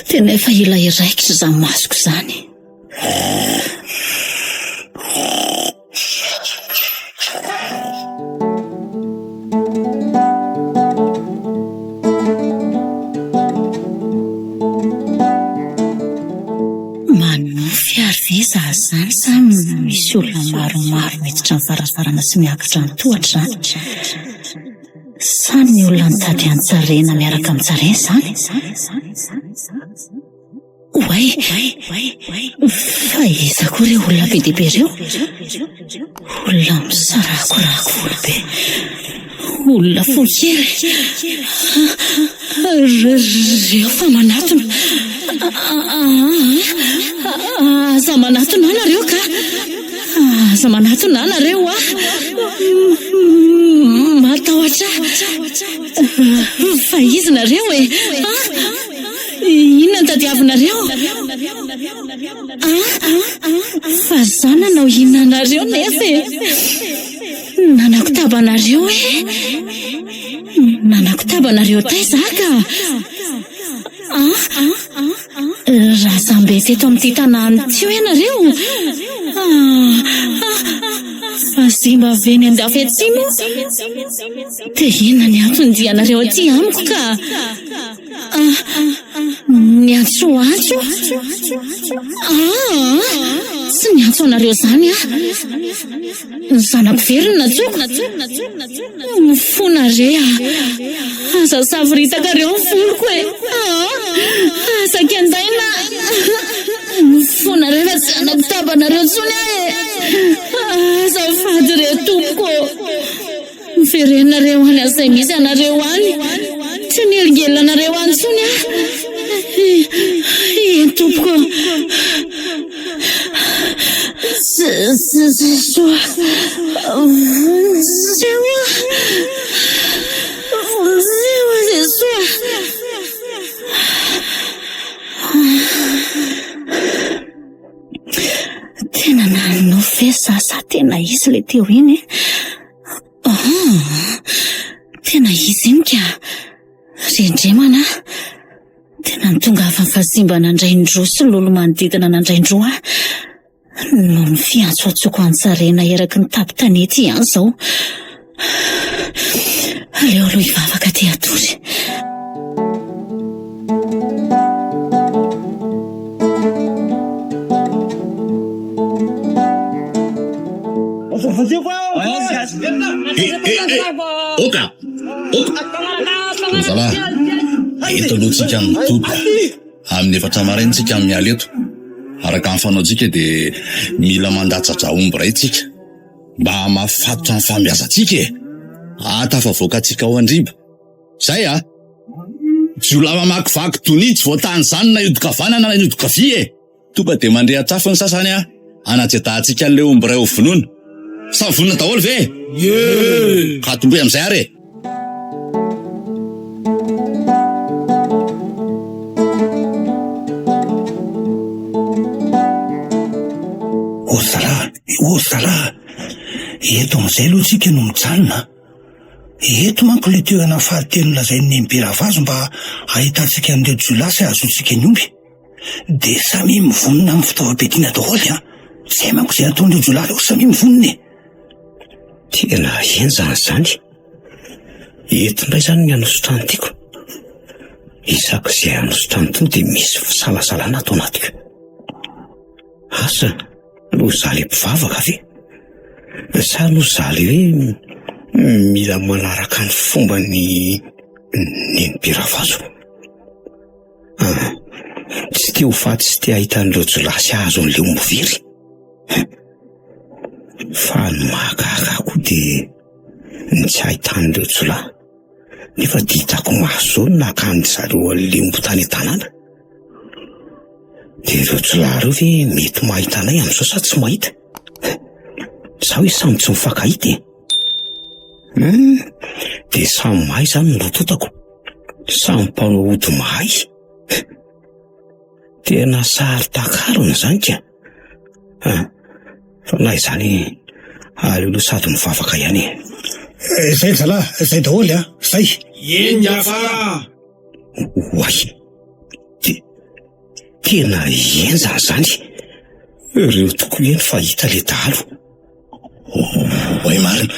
Tena efa ela hiraikitra izany masoko izany. Manonofy ary ve za izany sa misy olona maromaro miditra ny varavarana sy miakatra ny tohatra izany? Sa ny olona nitady an'i Tsarena miaraka amin'i Tsarena izany? Oay! Fa iza koa ireo olona be dia be ireo? Olona misarakorako volo be. Olona fohy kely. Reo fa manatona. Aza manatona ahy nareo ka. Aza manatona ahy nareo a. Matahotra ahy. Fa iza nareo e? Inona no tadiavinareo? Fa za nanao inona anareo nefa e? Nanakotaba anareo e? Nanakotaba anareo taiza aho ka? Razambe teto amin'ity tanàna ity hoe ianareo? Vazimba avy eny andafy atsimo? Dia inona ny anton-dianareo aty amiko ka? Niantsoantso? Aa! Tsy niantso anareo izany aho. Ny zanako very no nantsoiko. Mifona re ah. Aza savoritakareo ny voloko e. Aa! Aza kendaina. Mifona re fa tsy hanakotaba anareo intsony aho e. Azafady re tompoko ô. Miverenareo any amin'izay misy anareo any. Tsy hanelingelina anareo any intsony aho. Eny tompoko. Jesoa. Vonjeo aho. Vonjeo aho Jesoa. Tena nanonofy ve za sa tena izy ilay teo iny e? Ah, tena izy iny ka. Rendremana ah. Tena nitongavan'ny vazimba nandraindroa sy lolo manodidina nandraindroa ahy. Noho ny fiantsoantsoko an-tsarena eraky ny tapo-tanety ihany izao. Aleo aloha hivavaka aty hatory. Oka! Oka! Zalahy, eto aloha tsika mitoby. Amin'ny efatra maraina tsika miala eto. Araka ny fanaontsika dia mila mandatsa-dra omby iray tsika. Mba hahamafy fatotra ny fahombiazantsika e! Hahatafavoaka antsika ao andriba. Zay a! Jiolahy mamakivaky donia tsy voatany izany na hiodin-kavanana na hiodin-kavia e! Tonga dia mandrehitra afo ny sasany a! Hanajedahantsika an'ilay omby iray ho vonoina. Samy vonona daholo ve e? Ie! Ka atombohy amin'izay ary e! Ô zalahy, ô zalahy, eto amin'izay aloha tsika no mijanona a! Eto manko ilay toerana fahatelo nolazain'i Nenibe Ravazo mba hahitantsika an'ireo jiolahy sy hahazoantsika ny omby. Dia samia mivonona amin'ny fitaovam-piadiana daholo an! Tsy hay manko izay ataon'ireo jiolahy ireo, samia mivonona e! Tena henjana izany. Eto indray izany ny hanosotra ny tiako. Isaka izay hanosotra ny tony dia misy fisalasalana ato anatiko. Asa, noho izaho ilay mpivavaka ve? Sa noho izaho ilay hoe. Mila manaraka ny fomban'i Nenibe Ravazo. Ah, tsy te ho faty sy te hahita an'ireo jiolahy sy hahazo an'ilay omby very. Fa ny mahagaga ahy koa dia ny tsy ahitan'ireo jiolahy. Nefa dia hitako maso izao ny nakan-dry zareo an'ilay omby tany an-tanàna. Dia ireo jiolahy ireo ve mety mahita anay amin'izao sa tsy mahita? Sa hoe samy tsy mifankahita e? Hum, dia samy mahay izany ny rototako. Samy mpanao ody mahay. Tena saro-takarina izany ka. Ah, fa na izany, aleo aloha sady mivavaka ihany e. Eh, zay zalahy, zay daholo a, zay. Eny afara. Oay, te- tena henjana izany. Ireo tokoa eny fa hita le dahalo. Oay marina,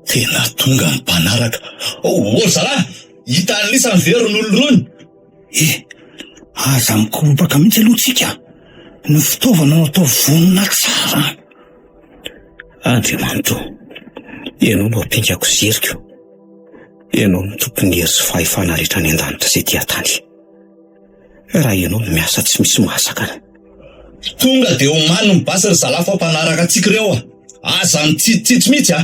tena tonga ny mpanaraka. Oh, ry zalahy, hitan'lisany ve ry olona irony? Eh, aza mikoropaka mihitsy aloha tsika. Ny fitaovana no atao vonona tsara. Andriamanitra o, Ianao no ampingako sy heriko. Ianao no tompon'ny hery sy fahefana rehetra any an-danitra sy ety an-tany. Raha Ianao no miasa tsy misy mahasakana. Tonga dia omano ny basy ry zalahy fa mpanaraka antsika ireo a! Aza mitsitsitsy mihitsy a!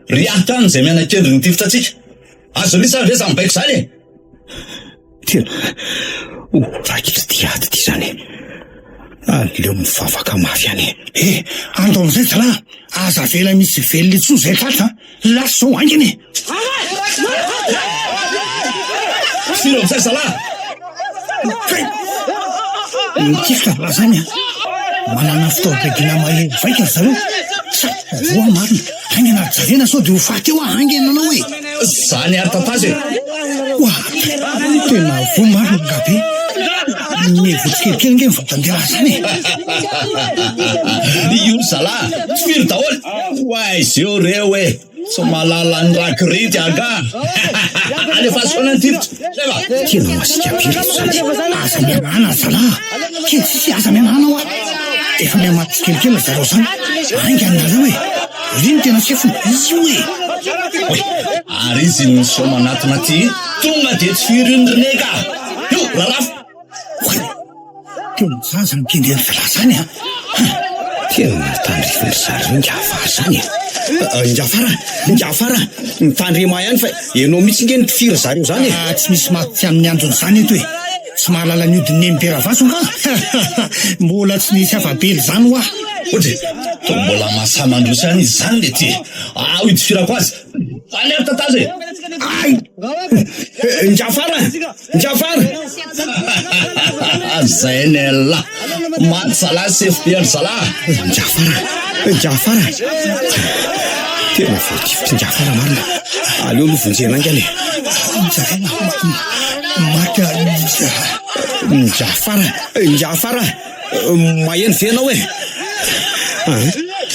Ry Akan izay miana-kendry nitifitra antsika. Azon'isany ve izany baiko izany e? Tena ho raikitra ity ady ity izany e. Aleo mivavaka mafy ihany e. Eh, andao amin'izay zalahy, aza avela misy velona intsony izay tratra a! Lasa izao haingana e! Siro amin'izay zalahy! Kay! Mitifitra ry lahy izany a! Manana fitaovam-piadiana mahery vaika ry zareo. Sa voa marina. Haingana ary jerena sao dia ho faty eo aho haingana ianao e! Zany ary tatazo e! Oa! Tena voa marina angaha be. Mihevo tsikelikely ange ny vatan-dehilahy izany e! Io ry zalahy! Tifiro daholo! Ho aiza eo reo e! Tsy mahalala ny rakirity angaha! Alefaso foana ny tifitra! Zay va! Tena masiaka be reto zany. Aza mihanahana ry zalahy! Kely sisa aza mihanahana hoa! Efa mihamaty tsikelikely ry zareo zany! Haingana nareo e! Ry no tena sefony! Io e! Oay! Ary izy miseho manatona aty, tonga dia tifiro iny ry nega! Io! Rarafo! Oay! Tena zaza no kendren'ny zalahy zany a! Tena tandrifin'ny zareo ingahy zany e! Ingahy Fara! Ingahy Fara! Mitandrema ihany fa ianao mihitsy nge no mpifiry zareo zany e! Ah, tsy misy maty tsy amin'ny androny zany eto e! Tsy mahalala ny hodin'i Neny Beravaso angaha? Mbola tsy nisy afa-bela izany hoa! Ohatry, toa mbola mahasahy mandroso ihany izy izany le ty e! Ao hitifirako azy! Any ary tatazo e! Ay! Ingahy Fara! Jafar! Zay ny elah! Maty zalahy sefo be an-dry zalahy! Jafar! Jafar! Tena voatifitr'i Jafar marina! Aleo aloha vonjena haingana e! Jerena, maty Jafar! Jafar! Maheno ve ianao e?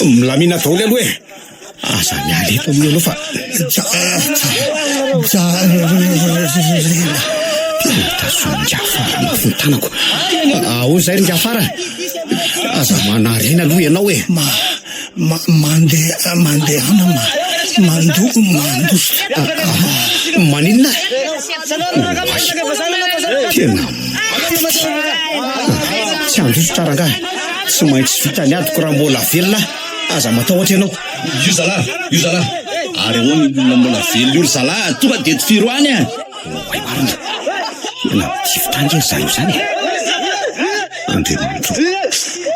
Milamina daholo aloha e! Aza miala eto aloha ianao fa ja ja ja Tena tazomin'i Jafara mafy ny tanako. Ahoana izay ry Jafara? Aza manary aina aloha ianao e. Ma ma mandeha mandehana ma mando mandositra. Maninona? Oay, tena maty ity. Tsy handositra rangahy. Tsy maintsy vita ny adiko raha mbola velona aho. Aza matahotra ianao. Io zalahy, io zalahy. Ary ahoana io olona mbola velona io ry zalahy? Tonga dia tifiro any a! Oay marina. Tena mitifitra ange ry zareo izany e. Andriamanitra o,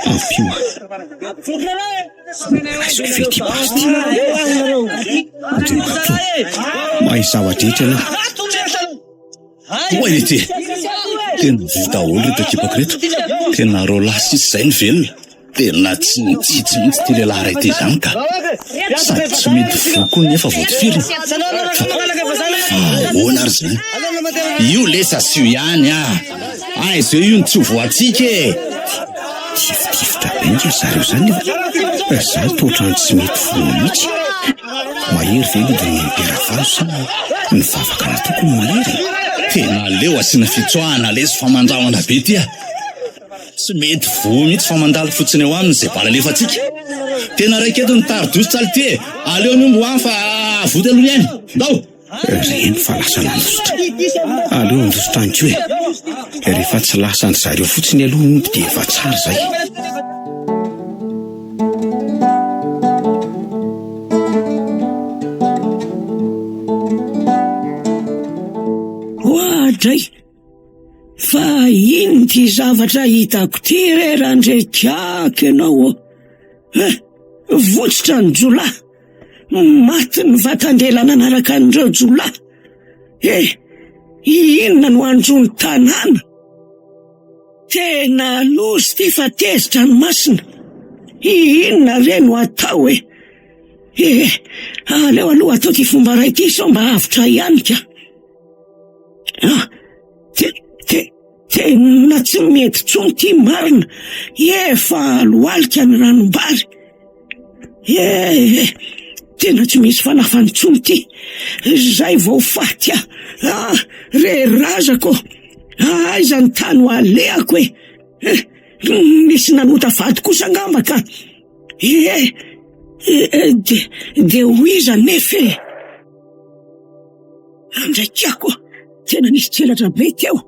ampio aho. Raisiko ve ity basy ity? Andriamanitra o, mahay zava-drehetra ianao. Oay ity! Tena voa daholo ireto ekipako ireto. Tena roalahy sisa izay no velona. Tena tsy nitsitsy mihitsy ity lehilahy iray ity izany ka. Sady tsy mety voa koa nefa voatifirina. Fa, fa ahoana ary izany? Io lesy asio ihany ah! Aiza eo io no tsy ho voantsika e! Tifitifitra be nge zareo izany nefa za toa ohatran'ny tsy mety voa mihitsy. Mahery ve aloha dia ny Beravalo sa ny vavaka nataoko no mahery e? Tena aleo asiana fitsoahana lesy fa mandrahona be ty a! Tsy mety voa mihitsy fa mandalo fotsiny eo aminy izay bala alefantsika. Tena raiketo ny tari-dositra lty e! Aleo ny omby ho any fa. avoty aloha ihany. Ndao! Reny fa lasa nandositra. Aleo handositra any koa e. Rehefa tsy lasan-dry zareo fotsiny aloha ny omby dia efa tsara izay. Oadray! Fa inona ity zavatra hitako ity re Randriakiaka ianao ô? Eh, votsitra ny jiolahy! Maty ny vatan-dehilahy nanaraka an'ireo jiolahy! Eh, inona no hanjo ny tanàna? Tena loza ity fa tezitra ny masina! Inona re no atao e? Eh, aleo aloha atao ity fomba iray ity sao mba avotra ihany ka! Ah, te, te, tena tsy mety intsony ity marina. Efa alohalika ny ranombary. Eh, eh, tena tsy misy fanafany intsony ity. Izay vao faty aho. Ah, re razako. Aiza ny tany ho alehako e? Eh, nisy nanota vady kosa angamba ka. Eh, eh, de, de ho iza nefa e? Andraikako, tena nisy tselatra be teo.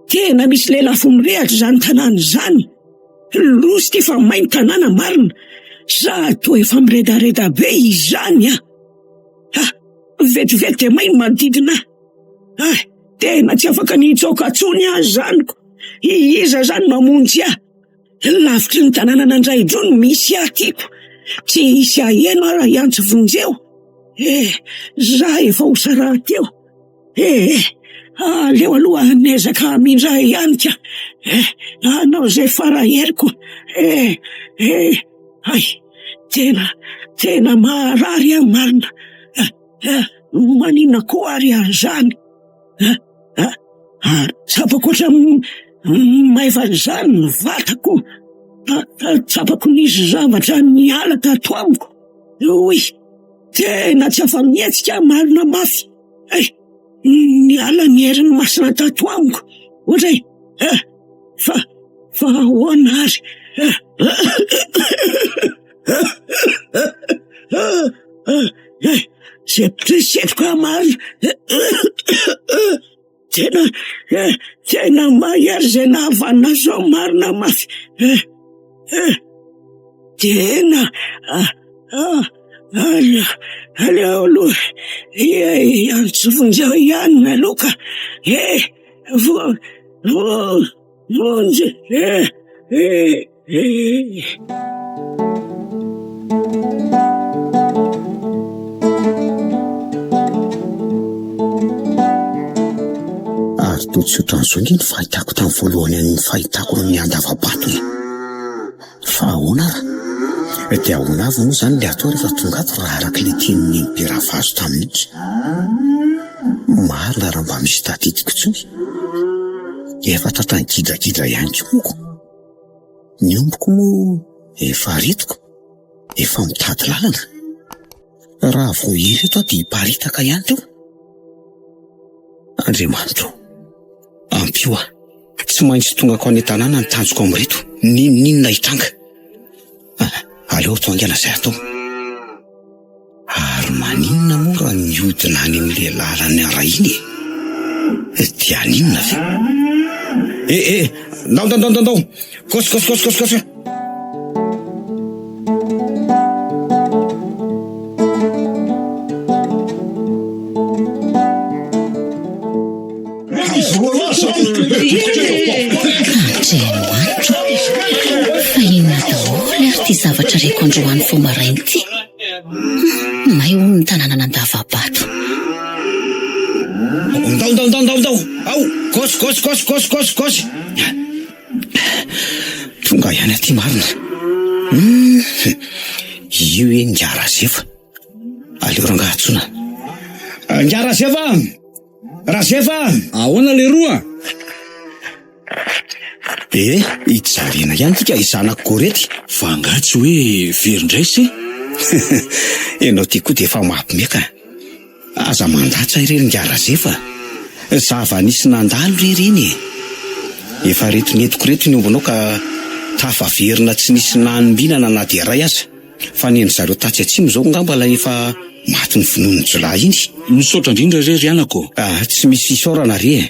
Tena misy lelafo mirehatra izany tanàna izany. Loza ity fa may ny tanàna marina. Za toa efa miredareda be izany ah. Ah, vetivety dia may ny manodidina ahy. Ah, tena tsy afaka ny hitsoaka intsony aho izany ko. Iza izany mamonjy ahy? Lavitry ny tanànan'Andrahidroa no misy ahy tiako. Tsy hisy haheno aho raha hiantso vonjeo. Eh, za efa ho saraha-teo. Eh, eh, aleo aloha niezaka hamindra ahy ihany ka. Eh, hanao izay fara heriko. Eh, eh, hay, tena, tena maharary aho marina. Eh, eh, maninona koa ary aho izany? Eh, eh, ary tsapako ohatran'ny maivana izany ny vatako. Tsapako nisy zavatra niala tato amiko. Oy, tena tsy afa-mihetsika aho marina mafy. Eh, niala ny herin'ny masina tato amiko. Ohatra e, eh, fa, fa ahoana ary? Eh, eh, setrosetroka aho marina. Tena, eh, tena mahery izay nahavanona izao marina mafy. Eh, eh, tena, ah, ah, aleo, aleo aloha, hiantso vonjeo ihany aloha ka. Eh, vo, vo, vonjy, eh, eh. Ary toa tsy ohatran'izao nge ny fahitako tamin'ny voalohany an'iny fahitako an'i Andavabato e! Fa ahoana ara? Dia ahoana avy moa izany ilay atao rehefa tonga ato raha araka ilay tenin'i Nenibe Ravazo tamin'iny? Marina raha mba misy tadidiko intsony. Efa tratran'ny gidragidra ihany koa moa ko. Ny ombiko moa efa aretiko, efa mitady lalana. Raha vao ireto aho dia hiparitaka ihany teo. Andriamanitro, ampio aho. Tsy maintsy tongako any an-tanàna ny tanjoko amin'ireto, n'inon'inona hitranga. Aleo atao haingana izay atao. Ary maninona moa raha mihodina any amin'ilay lalana iray iny e? Dia haninona ve? Eh eh, ndao ndao ndao ndao, gauche gauche gauche gauche gauche. Andriamanitro, fa inona daholo ary ity zavatra reko androany vao maraina ity? May hono ny tanànan'Andavabato. Ndao ndao ndao ndao ndao! Ao! Gauche gauche gauche gauche gauche gauche! Tonga ihany aty marina. Hum, io hoe Ingahy Razefa. Aleo rangahy antsoina. Ingahy Razefa! Razefa! Ahoana leroa? Eh, hijarena ihany tika i zanako Gorety. Fa angaha tsy hoe very indray se? Ianao ty koa dia efa mampime ka. Aza mandatsa irery ingahy Razefa. Zava-nisy nandalo re ireny e. Efa reto nentiko reto ny ombinao ka tafaverina tsy nisy nanombinana na dia iray aza. Fa ny an-dry zareo tatsy atsimo izao angamba ilay efa. maty novonoin'ny jiolahy iny. Misaotra indrindra re ry anako ô. Ah, tsy misy fisaorana re e.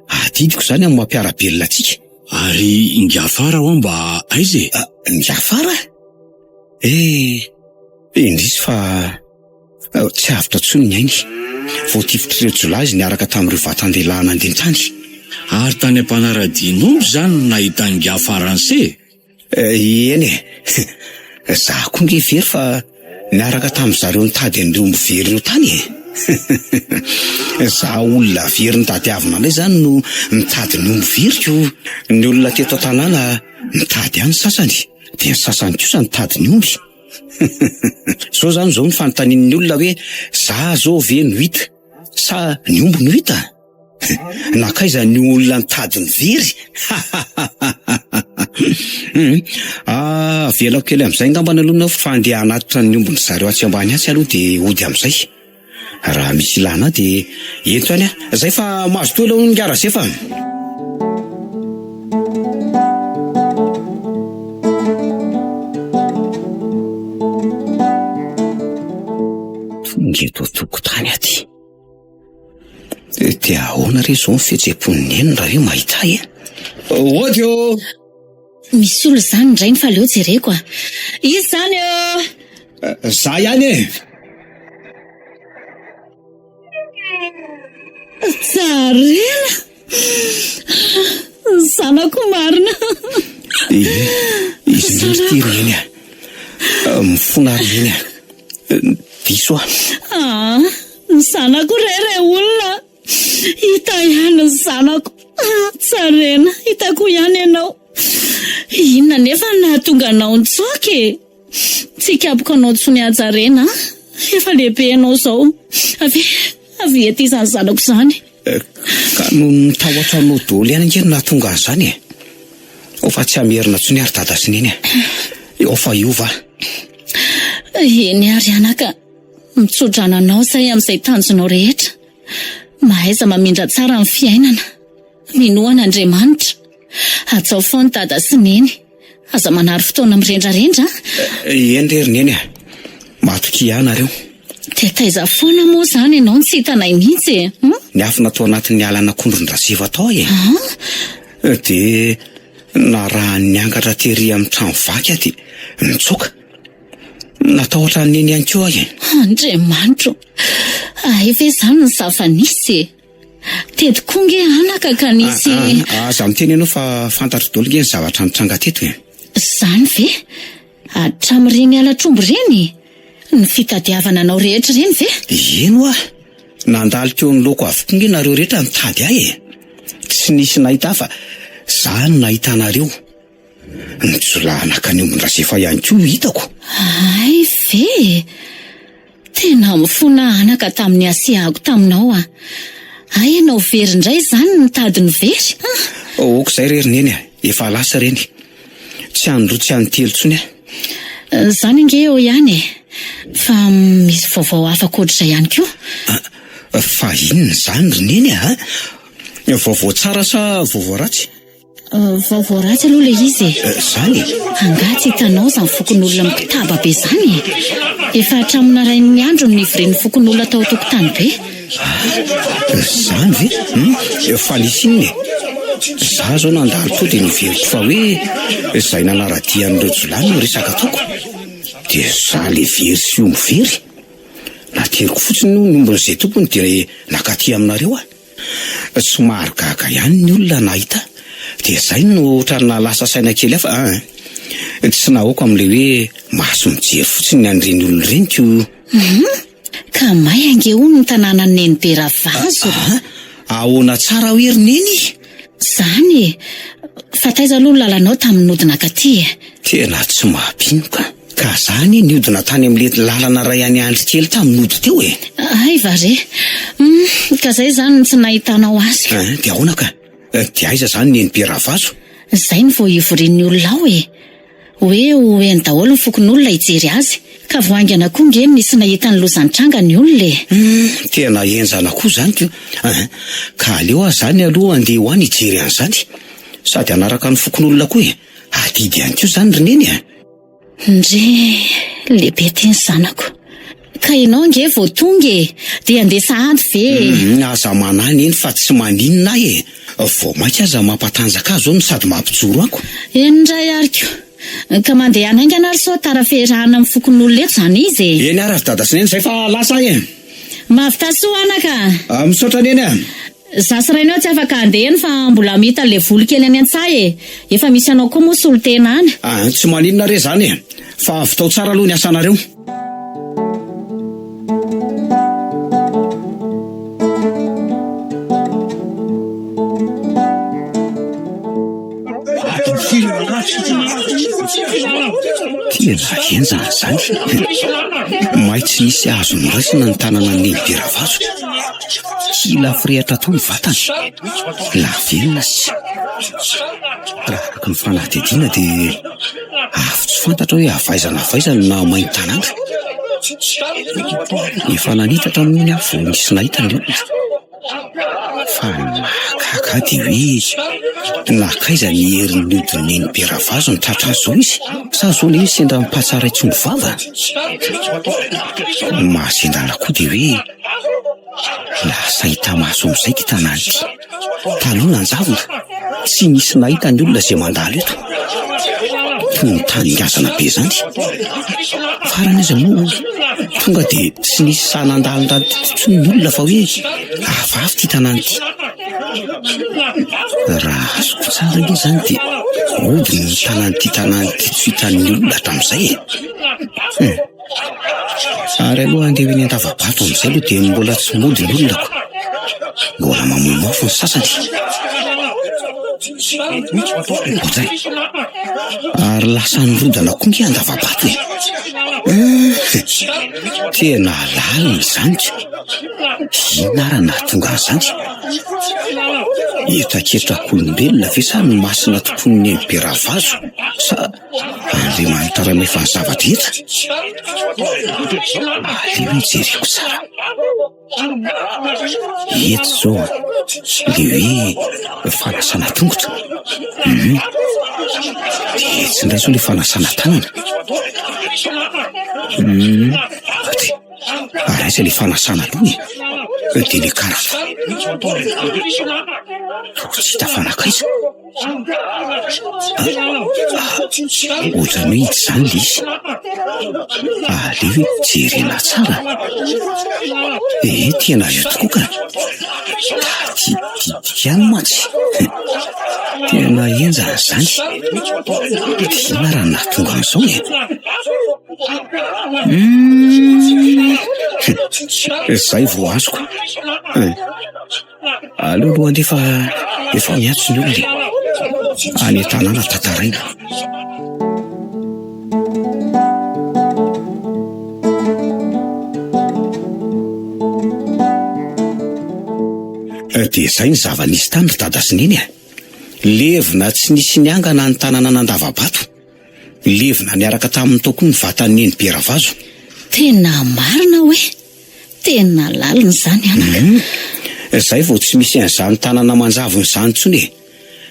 Adidiko izany amin'ny maha mpiara-belona antsika. Ary Ingahy Fara hoa mba aiza e? Ah, Ingahy Fara? Eh, indrisy fa tsy avotra intsony ny ainy. Voatifitr'ireo jiolahy izy niaraka tamin'ireo vatan-dehilahy nandeha tany. Ary tany am-panaradian'omby izany no nahitan'Ingahy Fara an'se e? Eny e! Za koa nge very fa niaraka tamin'ny zareo nitady an'ireo omby very ireo tany e! Za olona very nitadiavina indray zany no mitady ny omby veriko. Ny olona teto an-tanàna nitady ahy ny sasany, dia ny sasany kosa nitady ny omby. Zao zany zao ny fanontanian'ny olona hoe za zao ve no hita sa ny omby no hita? Nankaiza ny olona nitady ny very? Avelako kely amin'izay angambany aloha ianao fa andeha hanatitra ny ombin-dry zareo atsy ambany atsy aloha dia hody amin'izay. Raha misy ilana ahy dia ento ihany aho. Izay fa mazotoa aloha hono ingahy Razefa a! Tonga eto an-tokotany aty. Dia ahoana re izao ny fihetseham-pon'i Neny raha hoe mahita ahy e? Ody ô! Misy olona izany indray ny fa aleo jereko a! Iza izany ô? Za ihany e! Tsarena! Zanako marina! Ie, izy indrindra ity ry Neny a! Mifona ry Neny a! Diso aho. Ah! Ny zanako re re olona! Hita ihany ny zanako. Tsarena, hitako ihany ianao. Inona anefa no nahatonga anao nitsoaka e? Tsy hikapoka anao intsony Hajarena a! Efa lehibe ianao izao. Avia, avia ety izany zanako izany. Ka noho ny tahotra anao daholo ihany ange no nahatonga an'izany e! Ao fa tsy hamerina intsony ary dada sy neny a! Ao fa hiova aho. Eny ary anaka. Mitsodrano anao izay amin'izay tanjonao rehetra. Mahaiza mamindra tsara ny fiainana. Minoa an'Andriamanitra. Hajao foana dada sy neny. Aza manary fotoana mirendrarendra a! Eny re ry neny a! Matokia ahy nareo. Dia taiza foana moa izany ianao no tsy hitanay mihitsy e? Niafina tao anatin'ny alan'akondron-dRazefa tao e! Dia narahan'ny angatra tery amin'ny trano vaky aho dia nitsoaka. Natahotra an'i Neny ihany koa aho e! Andriamanitro! Hay ve izany ny zava-nisy e? Teto koa nge anaka ka nisy. Aza miteny ianao fa fantatro daholo nge ny zavatra nitranga teto e! Izany ve? Hatramin'ireny halatr'omby ireny? Ny fitadiavana anao rehetra ireny ve? Eny hoa! Nandalo teo anoloako avokoa nge nareo rehetra nitady ahy e! Tsy nisy nahita ahy fa za no nahita anareo. Ny jiolahy naka ny ombin-dRazefa ihany koa no hitako. Hay ve e! Tena mifona anaka tamin'ny hasiahako taminao aho. Hay ianao very indray izany nitady ny very an! Ok izay re ry Neny a! Efa lasa ireny. Tsy any roa tsy any telo intsony aho. Izany ange eo ihany e! Fa misy vaovao hafa ankoatr'izay ihany koa. Fa inona izany ry Neny a? Vaovao tsara sa vaovao ratsy? Vaovao ratsy aloha ilay izy e. Izany e? Angaha tsy hitanao izany fokonolona mikotaba be izany e? Efa hatramin'ny narain'ny andro no nivorian'ny fokonolona tao an-tokotany be. Ah, izany ve? Hum, fa nisy inona e? Izaho izao nandalo teo dia noheveriko fa hoe izay nanara-dia an'ireo jiolahy no resaka ataoko. Dia izaho ilay very sy omby very. Nateriko fotsiny hono ny ombin'izay tompony dia nakaty aminareo aho. Somary gaga ihany ny olona nahita dia izay no ohatran'ny nahalasa saina kely ahy fa an! Tsy nahoako amin'ilay hoe maso mijery fotsiny ny an'ireny olona ireny ko. Hum! Ka may ange hono ny tanànan'i Nenibe Ravazo ry. Ahoana tsara hoe ry Neny? Izany e! Fa taiza aloha ny lalanao tamin'ny nody nankaty e? Tena tsy mampino ka! Ka za anie niodina tany amin'ilay lalana iray any Andry kely tamin'ny nody teo e! Hay va re! Hum, ka zay izany no tsy nahitanao azy. Hein, dia ahoana ka? Dia aiza izany Nenibe Ravazo? Zay no vao hivorian'ny olona ao e! Hoe ho eny daholo ny fokonolona hijery azy. Ka vao haingana koa nge nisy nahita ny loza nitranga ny olona e! Hum, tena henjana koa izany ko! Hein, ka aleo aho izany aloha handeha ho any hijery an'izany. Sady hanaraka ny fokonolona koa e! Adidy ihany koa izany ry Neny a! Ndry, lehibe ity ny zanako. Ka ianao ange vao tonga e! Dia handeha sahady ve e? Humm, aza manahy neny fa tsy maninona ahy e! Vao mainka aza mampatanjaka ahy izao no sady mampijoro ako. Eny indray ary ko! Ka mandehana haingana ary sao tara fiarahana amin'ny fokonolona eto izany izy e! Eny ary ry dada sy neny izay fa lasa ahy e! Mahavità soa anaka a! Misaotra neny a! Za sy rainao tsy afaka handeha eny fa mbola hamita an'ilay voly kely any an-tsaha e! Efa misy anao koa moa solontena any. Ah, tsy maninona re izany e! Fa vitao tsara aloha ny asanareo. Tena henjana izany. May tsy nisy azo noraisina ny tanana an'i Neny Beravazo. Kila firehatra tao ny vatany. Lavenona sisa. Raha araka ny fanadihadiana dia afo tsy fantatra hoe avy aiza na avy aiza no nahamay ny tanàna. Efa nanitatra moa ny afo vao nisy nahita ny olona. Fa ny mahagaga ahy dia hoe nankaiza ny herin'ny odin'i Neny Beravazo no tratra azy izao izy? Sa izao ilay izy sendra mipatsara intsony vava? Ny mahazendana koa dia hoe lasa hita maso amin'izay ity tanàna ity. Taloha nanjavona, tsy nisy nahita ny olona izay mandalo eto. Toy ny tany ngazana be izany. Farany aza moa tonga dia tsy nisy sahy nandalondalo teto intsony ny olona fa hoe hafahafa ity tanàna ity. Raha azoko tsara ange izany dia hody ny tanàn'ity tanàna ity tsy hitan'ny olona hatramin'izay e. Ary aloha andeha ho eny an-dava-bato amin'izay aloha dia mbola tsy mody ny olona ko. Mbola mamoa-mafy ny sasany. Ohatray. Ary lasa nirodana koa nge an-dava-bato e. Tena lalina izany ko. Inona ary nahatonga an'izany? Hetraketrak'olombelona ve sa ny masina tompoin'i Neny be Ravazo sa Andriamanitra Ray mahefa ny zava-drehetra? Aleo hijereko tsara. Eto izao le hoe fanasana tongotra. Hum. Dia etsy indray izao le fanasana tanana. Hum. Aty. Ary aiza le fanasana loha e? Dia le karato. Toa tsy hita fa nankaiza. Ohatran'ny hoe hita izany ilay izy. Aleo hoe jerena tsara. Ee, tena io tokoa ka. Tadididiko ihany mantsy. Tena henjana izany. Inona raha nahatonga an'izao e? Izay vao azoko. Aleo aloha andeha fa efa miantso ny olona e. Any an-tanàna tantaraina. Dia izay ny zava-nisy tany ry dada sy neny a. Levona tsy nisy niangana ny tanàna nandava-bato. Levona niaraka taminy tao koa ny vatan'i neny be ravazo. Tena marina hoe? Tena lalina izany anaka. Hum, izay vao tsy misy an'izany tanana manjavona izany intsony e.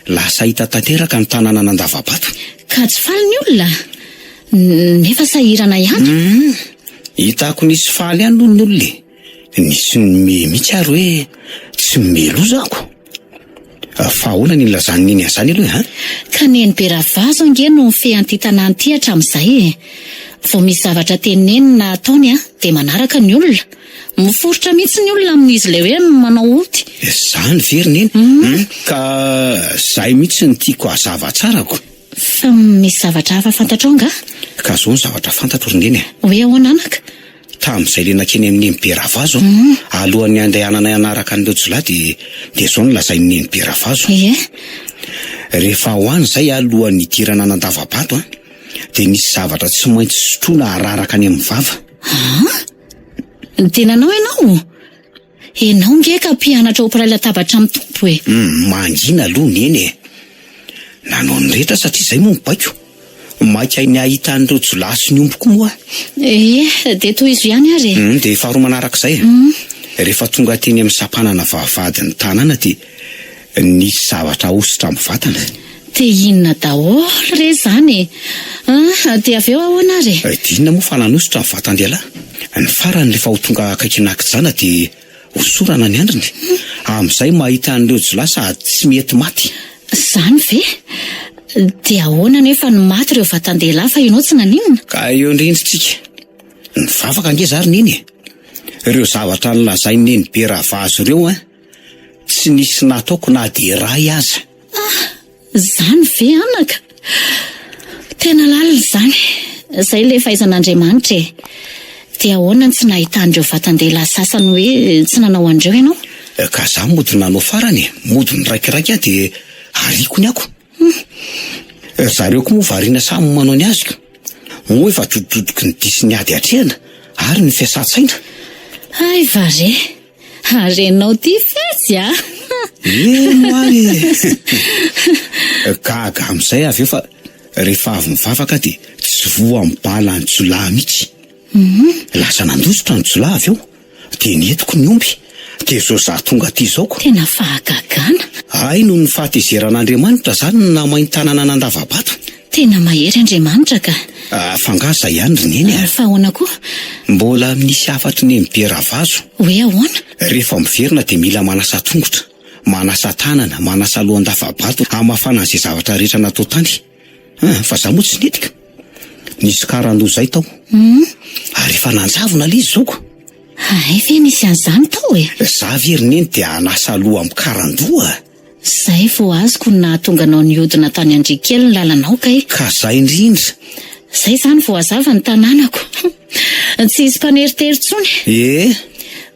Lasa hita tanteraka ny tanana nandava-bato. Ka tsy faly ny olona? Nefa sahirana ihany. Hum, hitako nisy faly ihany aloha ny olona e. Nisy nimehy mihitsy ary hoe tsy mimehy loza ako. Fa ahoana ny nilazan'i Neny an'izany aloha e, an? Ka Neny be ravazo ange no mifehy an'ity tanàna ity hatramin'izay e. Vao misy zavatra teneniny na ataony an, dia manaraka ny olona. Miforitra mihitsy ny olona amin'izy ilay hoe manao ody. Izany ve ry Neny? Hum, ka izay mihitsy no tiako hazava tsara ko. Fa misy zavatra hafa fantatrao angaha? Ka izao ny zavatra fantatro ry Neny a. Hoe ahoana anaka? Tamin'izay le nankeny amin'i Neny be Ravazo, alohan'ny handehananay hanaraka an'ireo jiolahy dia dia izao no lazain'i Neny be Ravazo. Ie. Rehefa ho any izay alohan'ny hidirana an'Andavabato an, dia nisy zavatra tsy maintsy sotroina araraka any amin'ny vava. An? Dia nanao ianao? Ianao nge ka mpianatra ho mpiray latabatra amin'ny Tompo e! Hum, mangina aloha Neny e! Nanao ny rehetra satria izay moa ny baiko. Maika ny hahita an'ireo jiolahy sy ny omby koa moa aho. Ie, dia tohizo ihany ary e! Hum, dia faharoa manarak'izay e! Rehefa tonga teny amin'ny sampanana vavahadin'ny tanàna dia nisy zavatra ahosotra amin'ny vatana. Dia inona daholo re izany e? Ah, dia avy eo ahoana ary e? Dia inona moa fa nanosotra ny vatan-dehilahy? Ny farany rehefa ho tonga akaikin'Akijana dia hosorana ny andriny. Amin'izay mahita an'ireo jiolahy sady tsy mety maty. Izany ve? Dia ahoana anefa no maty ireo vatan-dehilahy fa ianao tsy naninona? Ka eo indrindra tsika. Nivavaka ange za ry Neny e! Ireo zavatra nolazain'i Nenibe Ravazo ireo an, tsy nisy nataoko na dia iray aza. Ah! Izany ve anaka? Tena lalina izany. Izay ilay fahaizan'Andriamanitra e! Dia ahoana no tsy nahitan'ireo vatan-dehilahy sasany hoe tsy nanao an'ireo ianao? Ka za mody nanao farany e! Mody niraikiraiky aho dia ariako ny ako. Hum! Ry zareo koa moa variana samy manao ny azy ka. Moa efa dodododiky ny dihy sy ny ady atrehana ary ny fiasan-tsaina. Hay va re! Ary ianao ty fetsy a! Eny hoa e! Gaga amin'izay avy eo fa rehefa avy mivavaka dia tsy voa amin'ny balan'ny jiolahy mihitsy. Lasa nandositra ny jiolahy avy eo dia nentiko ny omby dia izao za tonga aty izao ko. Tena fahagagana! Hay noho ny fahatezeran'Andriamanitra izany no namainy tanana nandava-bato. Tena mahery Andriamanitra ka! Fa angaha izay ihany ry Neny a! Fa ahoana koa? Mbola misy hafatry Nenibe Ravazo. Hoe ahoana? Rehefa miverina dia mila manasa tongotra, manasa tanana, manasa loha an-dava-bato hamafana an'izay zavatra rehetra natao tany. An, fa za moa tsy nety ka. Nisy karandoha izay tao. Ary efa nanjavona ilay izy izao ko. Hay ve nisy an'izany tao e? Za ve ry Neny dia hanasa loha amin'ny karandoha? Zay vao azoko ny nahatonga anao nihodina tany Andriakely ny lalanao kay. Ka zay indrindra. Zay zany vao hazava ny tanànako. Tsy hisy mpaneritery intsony. Ee.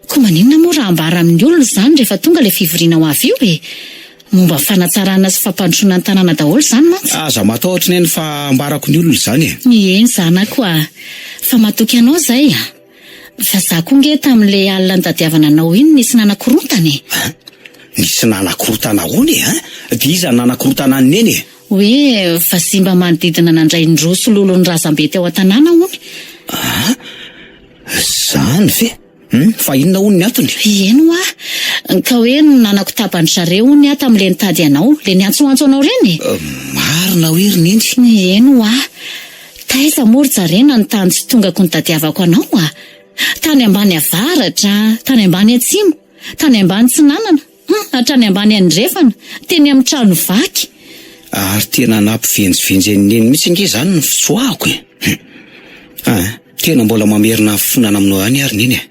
Koa maninona moa raha ambara amin'ny olona izany rehefa tonga ilay fivoriana ho avy io e? Momba ny fanatsarana sy fampandrosoana ny tanàna daholo izany mantsy. Aza matahotra neny fa ambarako ny olona izany e. Eny zanako a! Fa matoky anao izay a! Fa za koa nge tamin'ilay alina nitadiavana anao iny nisy nanakorontana e! An? Nisy nanakorontana ahoana e? An? Dia iza no nanakorontana an'i Neny e? Hoe vazimba manodidina nandray ny roa sy lolon'ny razambe teo an-tanàna hono. An? Izany ve? Hum, fa inona hono ny antony? Eny hoa! Ka hoe nanakotaban-dry zareo hono aho tamin'ilay nitady anao, ilay niantsoantso anao ireny e! Marina hoe ry Neny? Eny hoa! Taiza moa ry Jarena ny tany tsy tongako nitadiavako anao a! Tany ambany avaratra, tany ambany atsimo, tany ambany tsinanana, hum, hatrany ambany andrefana, teny amin'ny trano vaky. Ary tena nampivenjivenjy an'i Neny mihitsy ange izany ny fitsoahako e! Hum. Ah, tena mbola mamerina ny fonana aminao ihany ary Neny e!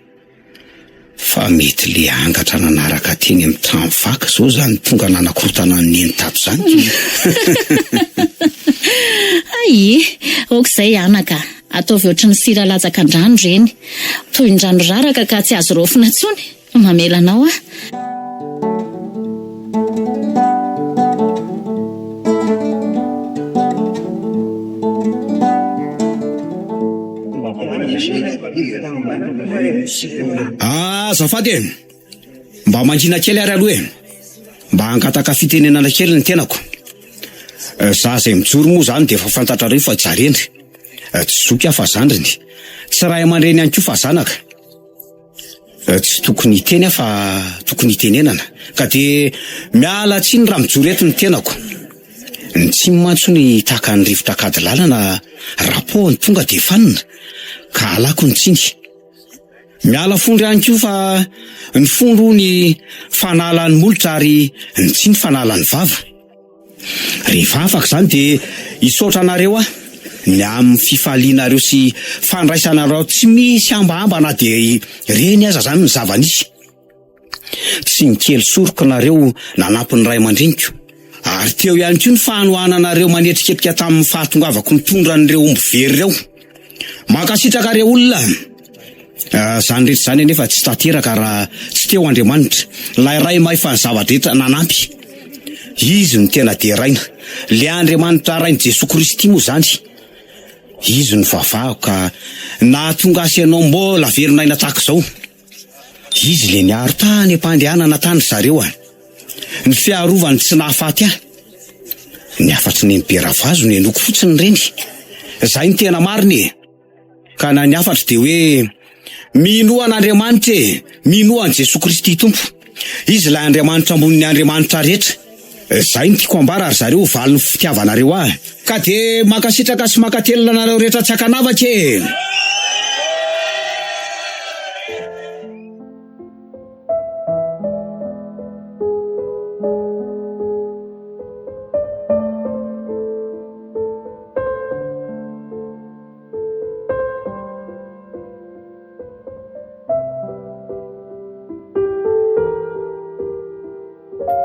Fa mety le angatra nanaraka teny amin'ny trano vaky zao zany tonga nanakorotana an'i Neny tato zany ki. Hay, ok izay anaka, ataovy ohatry ny sira latsaka an-drano ireny. Toy ny rano raraka ka tsy azo raofina intsony. Mamela anao aho. Azafady e! Mba mangina kely ary aloha e! Mba hangataka fitenenana kely ny tenako. Za izay mijoro moa izany dia efa fantatrareo fa Jarendry. Tsy zoky aho fa zandriny. Tsy ray aman-dreny ihany koa fa zanaka. Tsy tokony hiteny aho fa tokony hitenenana. Ka dia miala tsiny raha mijoro eto ny tenako. Ny tsiny mantsy hono tahaka ny rivotra akady lalana raha poahiny tonga dia fanina. Ka alako ny tsiny. Miala fondro ihany koa fa ny fondro hono fanala ny molotra ary ny tsiny fanala ny vava. Rehefa afaka izany dia hisaotra anareo aho ny amin'ny fifalianareo sy fandraisanareo tsy misy hambahamba na dia ireny aza izany ny zava-nisy. Tsy nikely soroka nareo nanampy ny ray aman-dreniko. Ary teo ihany koa ny fanohananareo manetriketrika tamin'ny fahatongavako nitondra an'ireo omby very ireo. Mankasitraka re olona a! Izany rehetra izany anefa tsy tanteraka raha tsy teo Andriamanitra, ilay Ray mahefa ny zava-drehetra nanampy. Izy no tena deraina. Ilay Andriamanitra Rain'i Jesoa Kristy moa izany. Izy no vavahako ka nahatonga ahy sy ianao mbola velon'aina tahaka izao. Izy ilay niaro tany am-pandehanana tany ry zareo a! Ny fiarovany tsy nahafaty ahy. Ny hafatry Neny be Ravazo no henoko fotsiny ireny. Izay no tena marina e! Ka na ny hafatro dia hoe, Minoa an'Andriamanitra e! Minoa an'i Jesoa Kristy Tompo. Izy ilay Andriamanitra ambonin'ny andriamanitra rehetra. Izay no tiako ambara ry zareo ho valin'ny fitiavanareo ahy. Ka dia mankasitraka sy mankatelina anareo rehetra tsy ankanavaka e!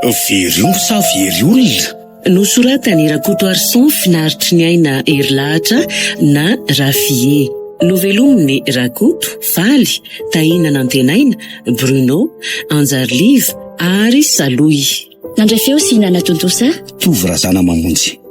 Very omby sa very olona? Nosoratan'i Rakotoarison Finaritriniaina Herilahatra na Rafie. Novelomin'i Rakoto, Faly, Tahina Nantenaina, Bruno, Anjariliva ary Salohy. Nandray feo sy nanatontosa. Tovo Razanamamonjy.